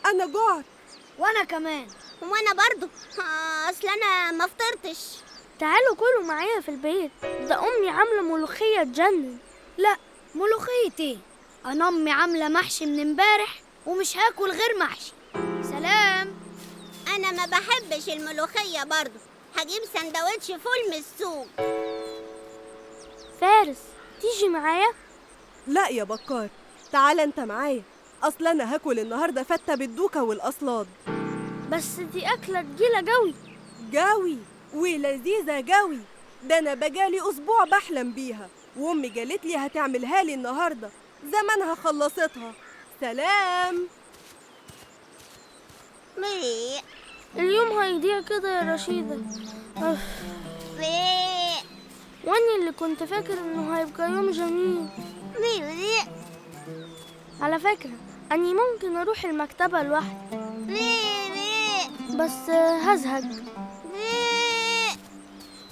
أنا جوعت. وأنا كمان. وأنا برضو، أصل أنا ما فطرتش. تعالوا كلوا معايا في البيت، ده أمي عاملة ملوخية تجنن. لا ملوخية إيه؟ أنا أمي عاملة محشي من امبارح ومش هاكل غير محشي. سلام. أنا ما بحبش الملوخية برضو، هجيب سندوتش فول من السوق. فارس تيجي معايا؟ لا يا بكار، تعال انت معايا، اصل انا هاكل النهارده فته بالدوكه والاصلاد. بس دي اكله تقيله جوي جوي ولذيذه جوي، ده انا بقالي اسبوع بحلم بيها، وامي قالت لي هتعملها لي النهارده، زمانها خلصتها. سلام. اليوم هيضيع كده يا رشيدة. واني اللي كنت فاكر انه هيبقى يوم جميل. على فكرة اني ممكن اروح المكتبة لوحدي، بس هزهق.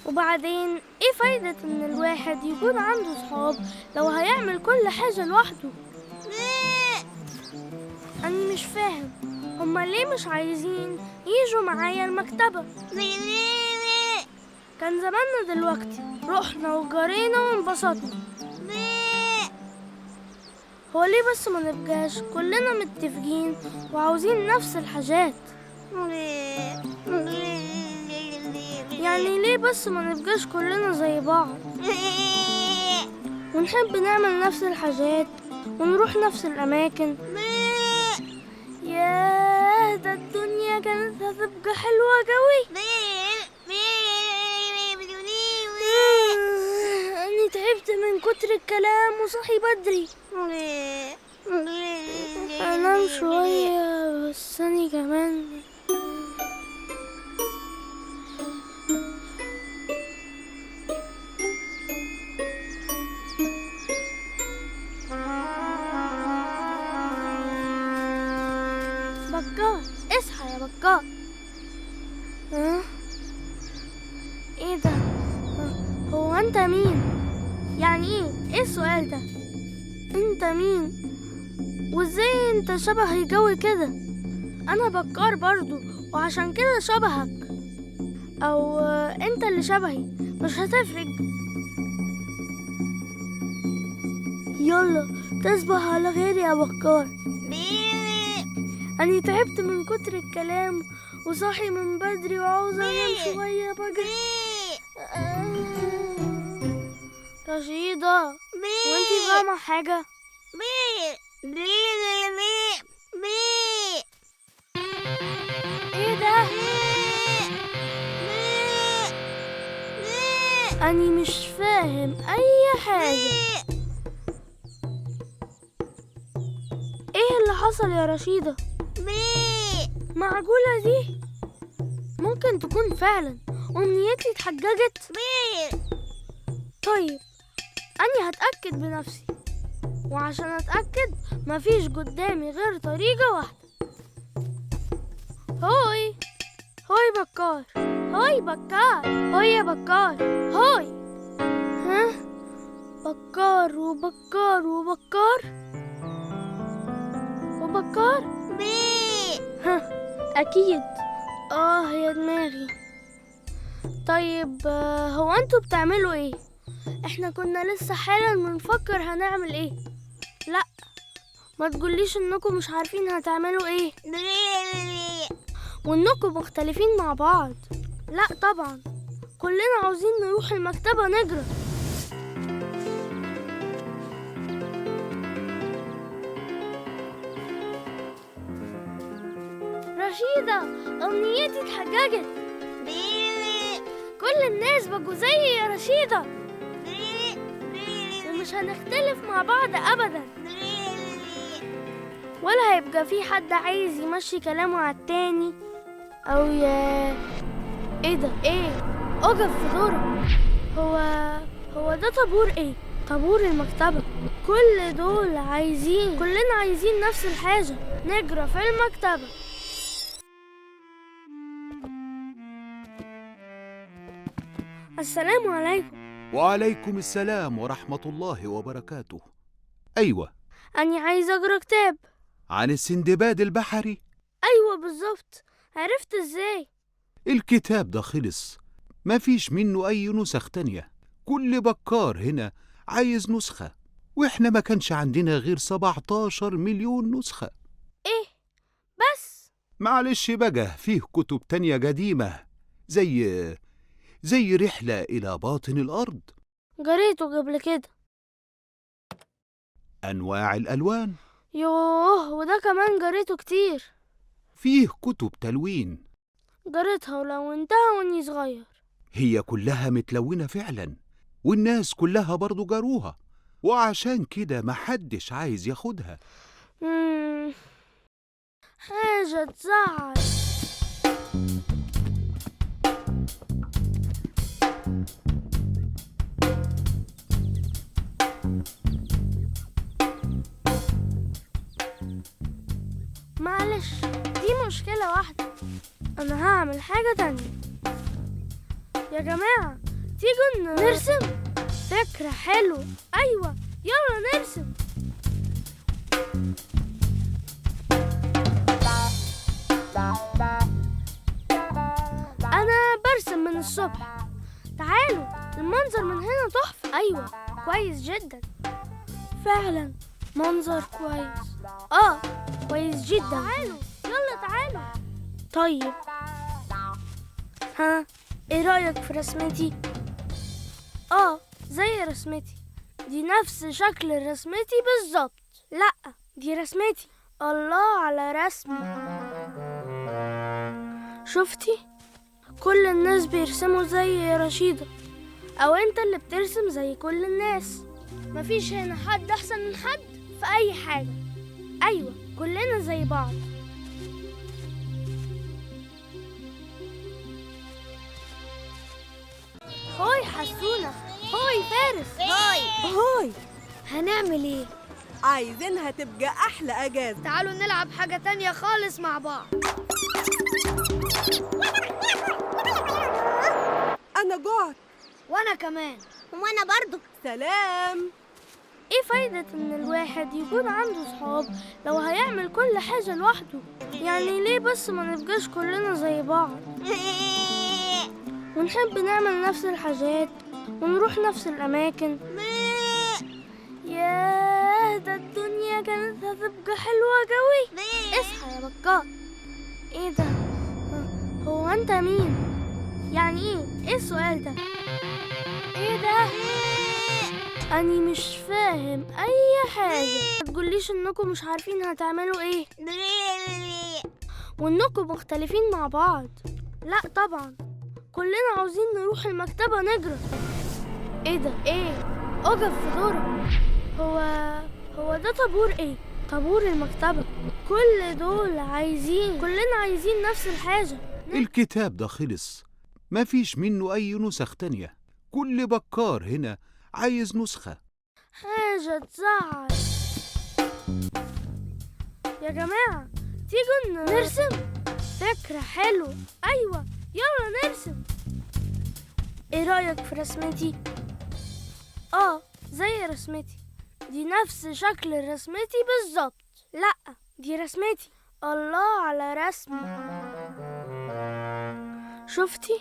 وبعدين ايه فايدة ان الواحد يكون عنده صحاب لو هيعمل كل حاجة لوحده؟ أنا مش فاهم هما ليه مش عايزين يجوا معايا المكتبة. كان زماننا دلوقتي رحنا وجرينا وانبسطنا. هو ليه بس ما نبقاش كلنا متفقين وعاوزين نفس الحاجات؟ يعني ليه بس ما نبقاش كلنا زي بعض ونحب نعمل نفس الحاجات ونروح نفس الأماكن؟ ياه، ده الدنيا كانت هتبقى حلوة قوي. أنا تعبت من كتر الكلام وصحي بدري. أنام شوية بس أنا كمان. بكار، اصحى يا بكار. ها؟ ايه ده؟ هو انت مين؟ يعني ايه؟ ايه السؤال ده؟ انت مين؟ وازاي انت شبهي جوي كده؟ انا بكار برضو وعشان كده شبهك، او انت اللي شبهي، مش هتفرق. يلا تصبح على خير يا بكار. أنا تعبت من كتر الكلام وصاحي من بدري وعاوز أنام شوية بقى. رشيدة، وانتي فاهمة حاجة؟ ايه ده؟ أنا مش فاهم أي حاجة. ايه اللي حصل يا رشيدة؟ معقولة دي؟ ممكن تكون فعلا أمنيتي اتحققت؟ طيب أنا هتأكد بنفسي، وعشان أتأكد مفيش قدامي غير طريقة واحدة. هوي هوي بكار، هوي بكار، هوي يا بكار، هوي. ها؟ بكار وبكار وبكار وبكار. ها أكيد. يا دماغي. طيب هو أنتوا بتعملوا إيه؟ إحنا كنا لسه حالا بنفكر هنعمل إيه. لأ ما تقوليش إنكم مش عارفين هتعملوا إيه وإنكم مختلفين مع بعض. لأ طبعا كلنا عاوزين نروح المكتبة نجري. رشيدة، أمنيتي اتحققت. كل الناس بقوا زيي يا رشيدة، ومش هنختلف مع بعض أبدا، ولا هيبقى في حد عايز يمشي كلامه على التاني أو يا إيه ده؟ إيه؟ أقف في دورك. هو ده طابور إيه؟ طابور المكتبة. كل دول عايزين، كلنا عايزين نفس الحاجة، نجرى في المكتبة. السلام عليكم. وعليكم السلام ورحمة الله وبركاته. أيوة، أنا عايزة أقرأ كتاب عن السندباد البحري. أيوة بالظبط، عرفت إزاي؟ الكتاب ده خلص، مفيش منه أي نسخ تانية. كل بكار هنا عايز نسخة، وإحنا ما كانش عندنا غير 17 مليون نسخة. إيه بس؟ معلش بقى، فيه كتب تانية قديمة زي رحلة إلى باطن الأرض، قريته قبل كده. أنواع الألوان. يوه، وده كمان قريته كتير. فيه كتب تلوين قريتها ولونتها واني صغير. هي كلها متلونة فعلا، والناس كلها برضو جاروها، وعشان كده محدش عايز ياخدها. حاجة تزعل. معلش، دي مشكلة واحدة، أنا هعمل حاجة تانية. يا جماعة تيجوا نرسم؟ فكرة حلوة. أيوة يلا نرسم. أنا برسم من الصبح، تعالوا، المنظر من هنا تحفة. أيوة كويس جدا، فعلا منظر كويس. كويس جدا. تعالوا يلا تعالوا. طيب ها، ايه رأيك في رسمتي؟ زي رسمتي دي، نفس شكل رسمتي بالظبط. لا دي رسمتي. الله على رسمي. شفتي؟ كل الناس بيرسموا زي رشيدة، او انت اللي بترسم زي كل الناس. مفيش هنا حد احسن من حد في اي حاجة. ايوه كلنا زي بعض. هوي حسونة، هوي فارس، هوي هوي. هنعمل ايه؟ عايزينها تبقى احلى اجازة. تعالوا نلعب حاجة تانية خالص مع بعض. انا جوعت. وانا كمان. وانا برضو. سلام. ايه فايدة ان الواحد يكون عنده صحاب لو هيعمل كل حاجة لوحده؟ يعني ليه بس ما نبقاش كلنا زي بعض ونحب نعمل نفس الحاجات ونروح نفس الأماكن؟ ياه، ده الدنيا كانت هتبقى حلوة قوي. اصحى يا بكار. ايه ده؟ هو انت مين؟ يعني ايه؟ ايه السؤال ده؟ ايه ده؟ أني مش فاهم أي حاجة. ما تقوليش إنكم مش عارفين هتعملوا إيه وإنكم مختلفين مع بعض. لا طبعا، كلنا عاوزين نروح المكتبة نجري. إيه ده؟ إيه؟ أقف في دورك. هو ده طابور إيه؟ طابور المكتبة. كل دول عايزين، كلنا عايزين نفس الحاجة. الكتاب ده خلص، مفيش منه أي نسخ تانية. كل بكار هنا عايز نسخة. حاجة تزعل يا جماعة. تيجوا نرسم؟ فكرة حلوة. أيوة يلا نرسم. ايه رأيك في رسمتي؟ زي رسمتي دي، نفس شكل رسمتي بالظبط. لا دي رسمتي. الله على رسمي. شفتي؟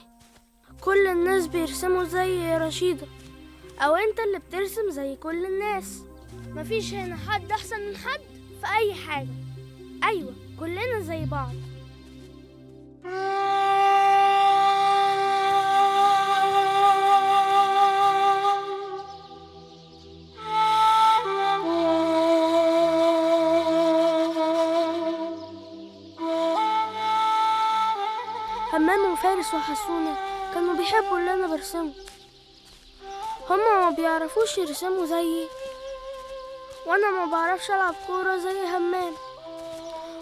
كل الناس بيرسموا زي رشيدة، أو أنت اللي بترسم زي كل الناس. مفيش هنا حد أحسن من حد في أي حاجة. أيوة كلنا زي بعض. همام وفارس وحسونة كانوا بيحبوا اللي أنا برسمه. هما ما بيعرفوش يرسموا زيي، وانا ما بعرفش العب كورة زي همام،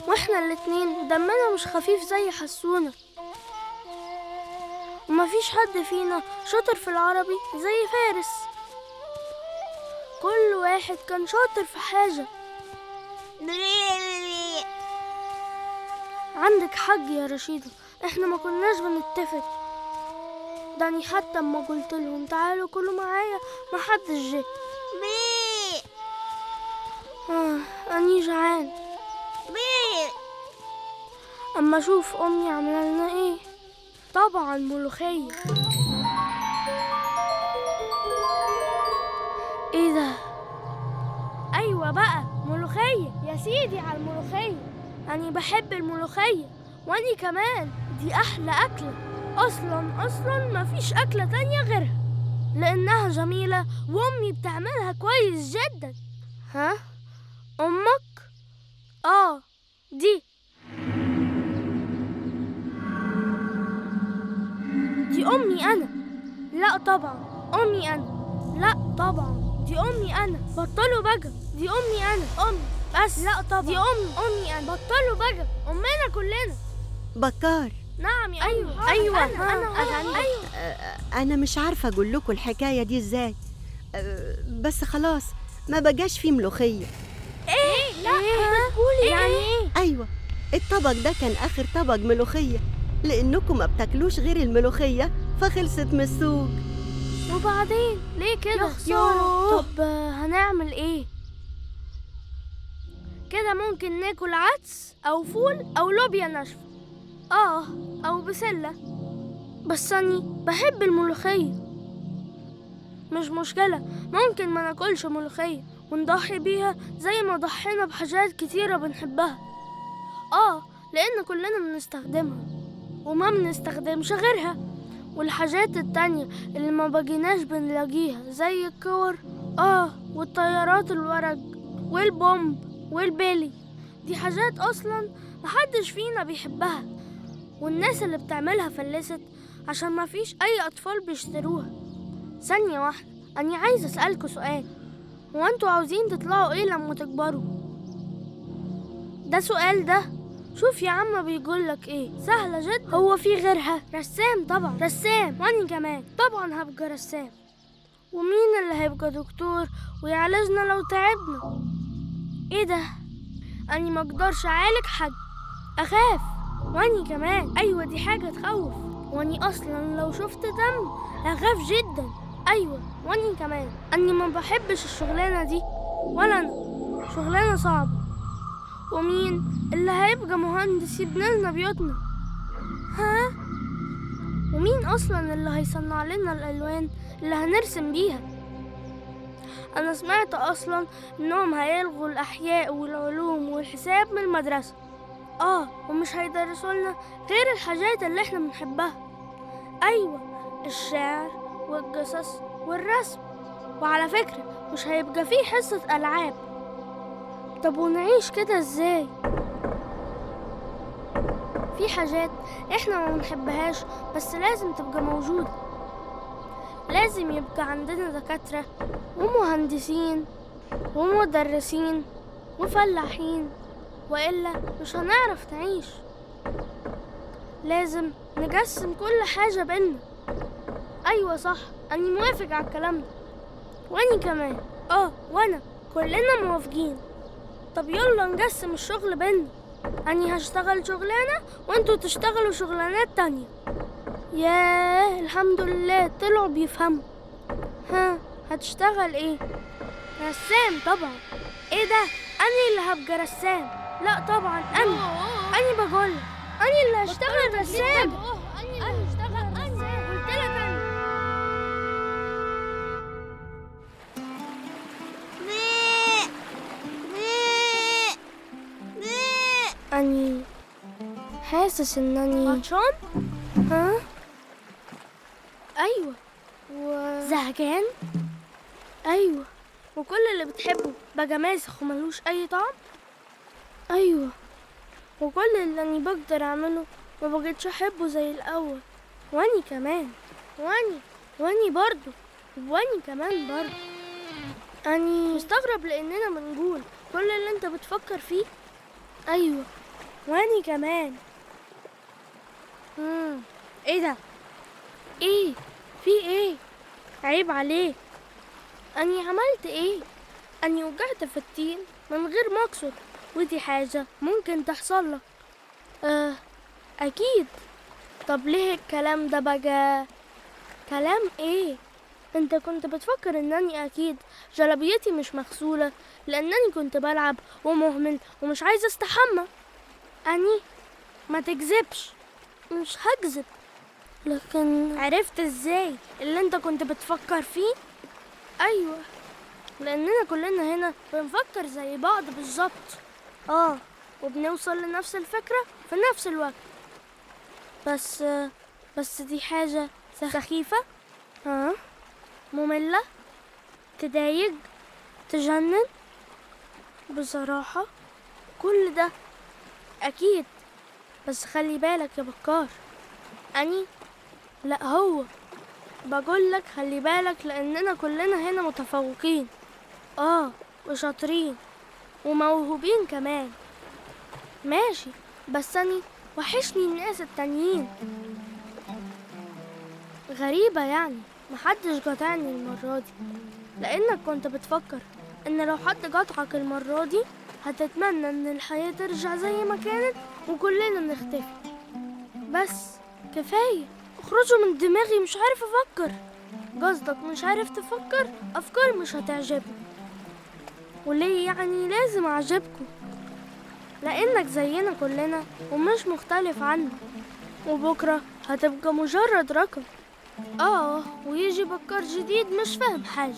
واحنا الاتنين دمنا مش خفيف زي حسونة، ومفيش حد فينا شاطر في العربي زي فارس. كل واحد كان شاطر في حاجة. عندك حق يا رشيدة، احنا ما كناش بنتفق. داني حتى اما قلت لهم تعالوا كلوا معايا ما حدش جه. اني جعان. اما اشوف امي عامله لنا ايه. طبعا ملوخيه. ايه ده؟ ايوه بقى ملوخيه يا سيدي على الملوخيه. اني بحب الملوخيه، واني كمان دي احلى اكله. أصلاً مفيش أكلة تانية غيرها، لأنها جميلة وأمي بتعملها كويس جدا. ها؟ أمك؟ دي أمي أنا. لا طبعا أمي أنا. لا طبعا دي أمي أنا. بطلوا بقى، دي أمي أنا. أمي بس. لا طبعا دي أمي أنا. بطلوا بقى، أمنا كلنا. بكار. نعم يا أيوة. أيوة. أنا. أيوة. أنا مش عارفة أقول لكم الحكاية دي إزاي، بس خلاص ما بقاش فيه ملوخية. إيه؟ لا إيه؟ بتقولي يعني إيه؟ أيوة الطبق ده كان آخر طبق ملوخية، لأنكم ما بتاكلوش غير الملوخية فخلصت من السوق. وبعدين ليه كده؟ يا خسارة. طب هنعمل إيه؟ كده ممكن ناكل عدس أو فول أو لوبيا ناشفة، أو بسلة. بس أني بحب الملوخية. مش مشكلة، ممكن ما ناكلش ملوخية ونضحي بيها زي ما ضحينا بحاجات كتيرة بنحبها. لأن كلنا بنستخدمها وما بنستخدمش غيرها، والحاجات التانية اللي ما بقيناش بنلاقيها زي الكور والطيارات الورق والبومب والبيلي، دي حاجات أصلا محدش فينا بيحبها، والناس اللي بتعملها فلست عشان ما فيش أي أطفال بيشتروها. ثانية واحدة، أنا عايزة أسألكوا سؤال، هو أنتوا عاوزين تطلعوا إيه لما تكبروا؟ ده سؤال ده؟ شوف يا عم بيقولك إيه، سهلة جدا. هو في غيرها؟ رسام طبعا، رسام، وأنا كمان طبعا هبقى رسام. ومين اللي هيبقى دكتور ويعالجنا لو تعبنا؟ إيه ده؟ أنا ما أقدرش أعالج حد، أخاف. وأني كمان، أيوة دي حاجة تخوف، وأني أصلا لو شفت دم هخاف جدا. أيوة وأني كمان، أني ما بحبش الشغلانة دي، ولا أنا شغلانة صعبة. ومين اللي هيبقى مهندس يبني لنا بيوتنا؟ ها؟ ومين أصلا اللي هيصنع لنا الألوان اللي هنرسم بيها؟ أنا سمعت أصلا إنهم هيلغوا الأحياء والعلوم والحساب من المدرسة، ومش هيدرسوا لنا غير الحاجات اللي احنا بنحبها. أيوة، الشعر والقصص والرسم، وعلى فكرة مش هيبقى فيه حصة ألعاب. طب ونعيش كده ازاي؟ في حاجات احنا ما بنحبهاش بس لازم تبقى موجودة. لازم يبقى عندنا دكاترة ومهندسين ومدرسين وفلاحين، وإلا مش هنعرف نعيش. لازم نقسم كل حاجة بينا. أيوة صح، أنا موافق على الكلام ده. وأني كمان، وأنا، كلنا موافقين. طب يلا نقسم الشغل بينا، أني هشتغل شغلانة وأنتوا تشتغلوا شغلانات تانية. ياه الحمد لله طلعوا بيفهموا. ها هتشتغل ايه؟ رسام طبعا. ايه ده؟ أنا اللي هبقى رسام؟ لا طبعا أنا بقول أنا اللي هشتغل رسام. أنا اللي هشتغل رسام، قلت لك أنا. أني حاسس إنني عطشان. ها؟ أيوة. زهقان؟ أيوة. وكل اللي بتحبه بقى ماسخ وملوش أي طعم؟ أيوة. وكل اللي أني بقدر أعمله ما بقتش أحبه زي الأول. وأني كمان، وأني برضو، وأني كمان برضو. أني مستغرب لأننا بنقول كل اللي أنت بتفكر فيه. أيوة وأني كمان. إيه ده؟ إيه؟ في إيه؟ عيب عليك. أني عملت إيه؟ أني وقعت في الطين من غير ما أقصد، ودي حاجة ممكن تحصل لك. أكيد. طب ليه الكلام ده بقى؟ كلام إيه؟ أنت كنت بتفكر إنني أكيد جلابيتي مش مغسولة لأنني كنت بلعب ومهمل ومش عايزة استحمى. أني ما تكذبش. مش هكذب، لكن عرفت إزاي اللي أنت كنت بتفكر فيه؟ أيوة، لأننا كلنا هنا بنفكر زي بعض بالظبط، وبنوصل لنفس الفكرة في نفس الوقت. بس دي حاجة سخيفة، مملة، تضايق، تجنن. بصراحة كل ده أكيد. بس خلي بالك يا بكار، أني لا هو بقولك خلي بالك، لأننا كلنا هنا متفوقين وشاطرين وموهوبين كمان. ماشي، بس أني وحشني الناس التانيين. غريبة يعني محدش قاطعني المرة دي، لأنك كنت بتفكر إن لو حد قاطعك المرة دي هتتمنى إن الحياة ترجع زي ما كانت وكلنا نختفي. بس كفاية، اخرجوا من دماغي، مش عارف أفكر. قصدك مش عارف تفكر؟ أفكار مش هتعجبني. وليه يعني لازم أعجبكم؟ لأنك زينا كلنا ومش مختلف عنا، وبكرة هتبقى مجرد رقم. آه، ويجي بكار جديد مش فاهم حاجة.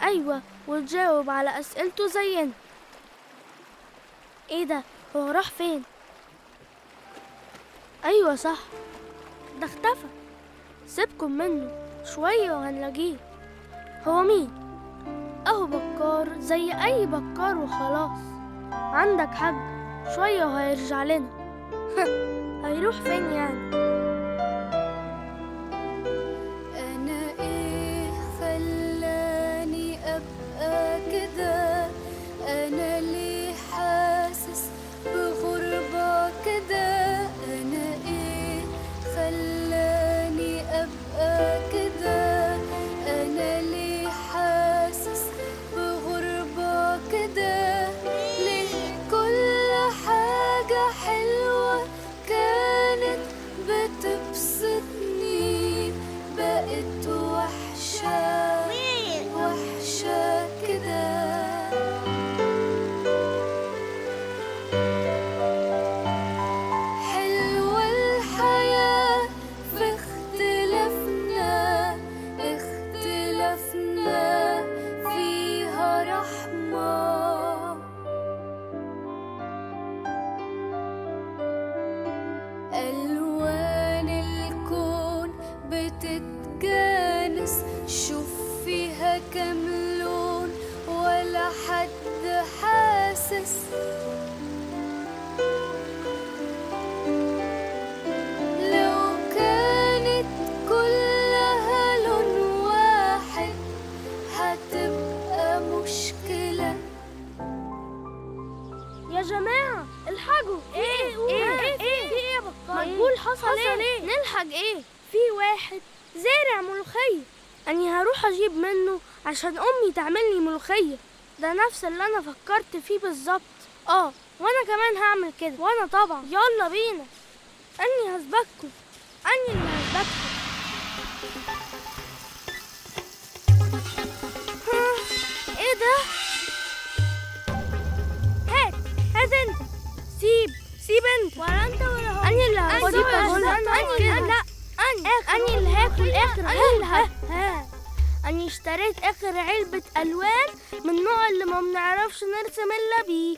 أيوة، وتجاوب على أسئلته زينا. إيه ده؟ هو راح فين؟ أيوة صح، ده اختفى. سيبكم منه شوية وهنلاقيه. هو مين؟ أهو بكار زي أي بكار وخلاص. عندك حق، شوية وهيرجع لنا. هيروح فين يعني؟ أنا إيه خلاني أبقى كده؟ أنا ليه حاسس بغربة كده؟ أنا إيه خلاني أبقى كده؟ أنا ليه حاسس بغربة كده؟ ليه كل حاجة حلوة كانت بتبسطني بقت وحشة وحشة كده؟ حلوة الحياة في اختلافنا، اختلافنا فيها رحمة. ألوان الكون بتتجانس، شوف فيها كام لون ولا حد حاسس. لو كانت كلها لون واحد هتبقى مشكلة. يا جماعة الحقوا. ايه ايه ايه في ايه يا بكار؟ ما تقول حصل ايه؟ نلحق ايه؟ في واحد زارع ملوخية، أني هروح أجيب منه عشان أمي تعمل لي ملوخية. ده نفس اللي أنا فكرت فيه بالظبط. آه، وأنا كمان هعمل كده. وأنا طبعا. يلا بينا. أني هسبقكم، أني اللي هسبقكم. ايه ده؟ هات هات انت. سيب سيب انت. ولا انت ولا هو. أني اللي هاكل. أني لا أني اللي هاكل آخر علبة. ها، أني اشتريت آخر علبة ألوان من النوع اللي ما بنعرفش نرسم إلا بيه.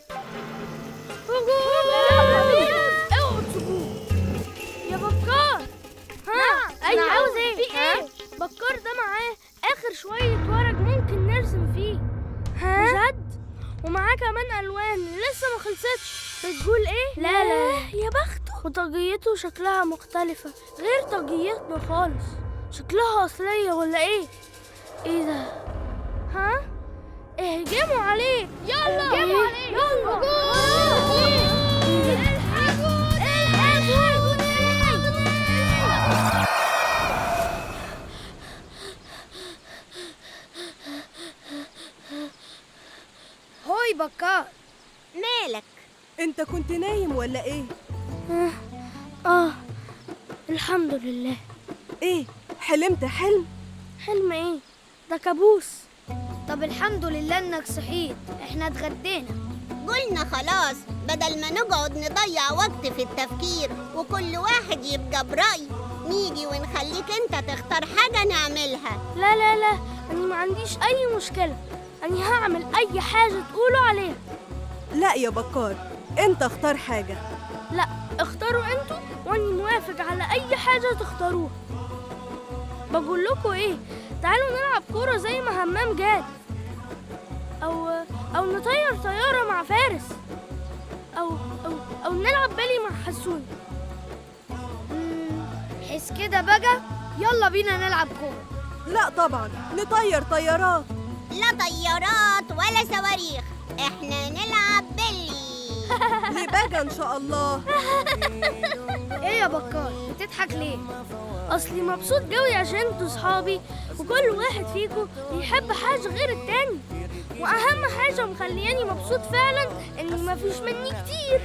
اوعوا تسيبوه يا بكار. ها، أيوة عاوز إيه؟ في إيه؟ بكار ده معاه آخر شوية ورق ممكن نرسم فيه. ها؟ بجد؟ ومعاه كمان ألوان لسه ما خلصتش. بتقول إيه؟ لا لا يا بخته. وطاقيته شكلها مختلفة غير طاقيتنا خالص. شكلها أصلية ولا إيه؟ إيه ده؟ ها؟ اهجموا عليه. يلا اهجموا عليه. يلا الحقوا الحقوا. هوي بكار، مالك؟ انت كنت نايم ولا ايه؟ آه الحمد لله. ايه، حلمت حلم؟ حلم ايه؟ ده كابوس. طب الحمد لله انك صحيت، احنا اتغدينا. قلنا خلاص بدل ما نقعد نضيع وقت في التفكير وكل واحد يبقى برأي، نيجي ونخليك انت تختار حاجة نعملها. لا لا لا، أنا ما عنديش أي مشكلة، أنا هعمل أي حاجة تقولوا عليها. لا يا بكار، انت اختار حاجة. لا، اختاروا انتوا واني موافق على أي حاجة تختاروها. بقول لكم ايه، تعالوا نلعب كورة زي ما همام جاد، أو نطير طيارة مع فارس، أو أو أو نلعب بالي مع حسون. حس كده بقى، يلا بينا نلعب كورة. لا طبعا، نطير طيارات. لا طيارات ولا صواريخ، احنا نلعب بلي. ليه بقى ان شاء الله؟ ايه يا بكار، بتضحك ليه؟ اصلي مبسوط قوي عشان انتوا صحابي وكل واحد فيكم بيحب حاجة غير التاني، واهم حاجة مخلياني مبسوط فعلا ان مفيش مني كتير.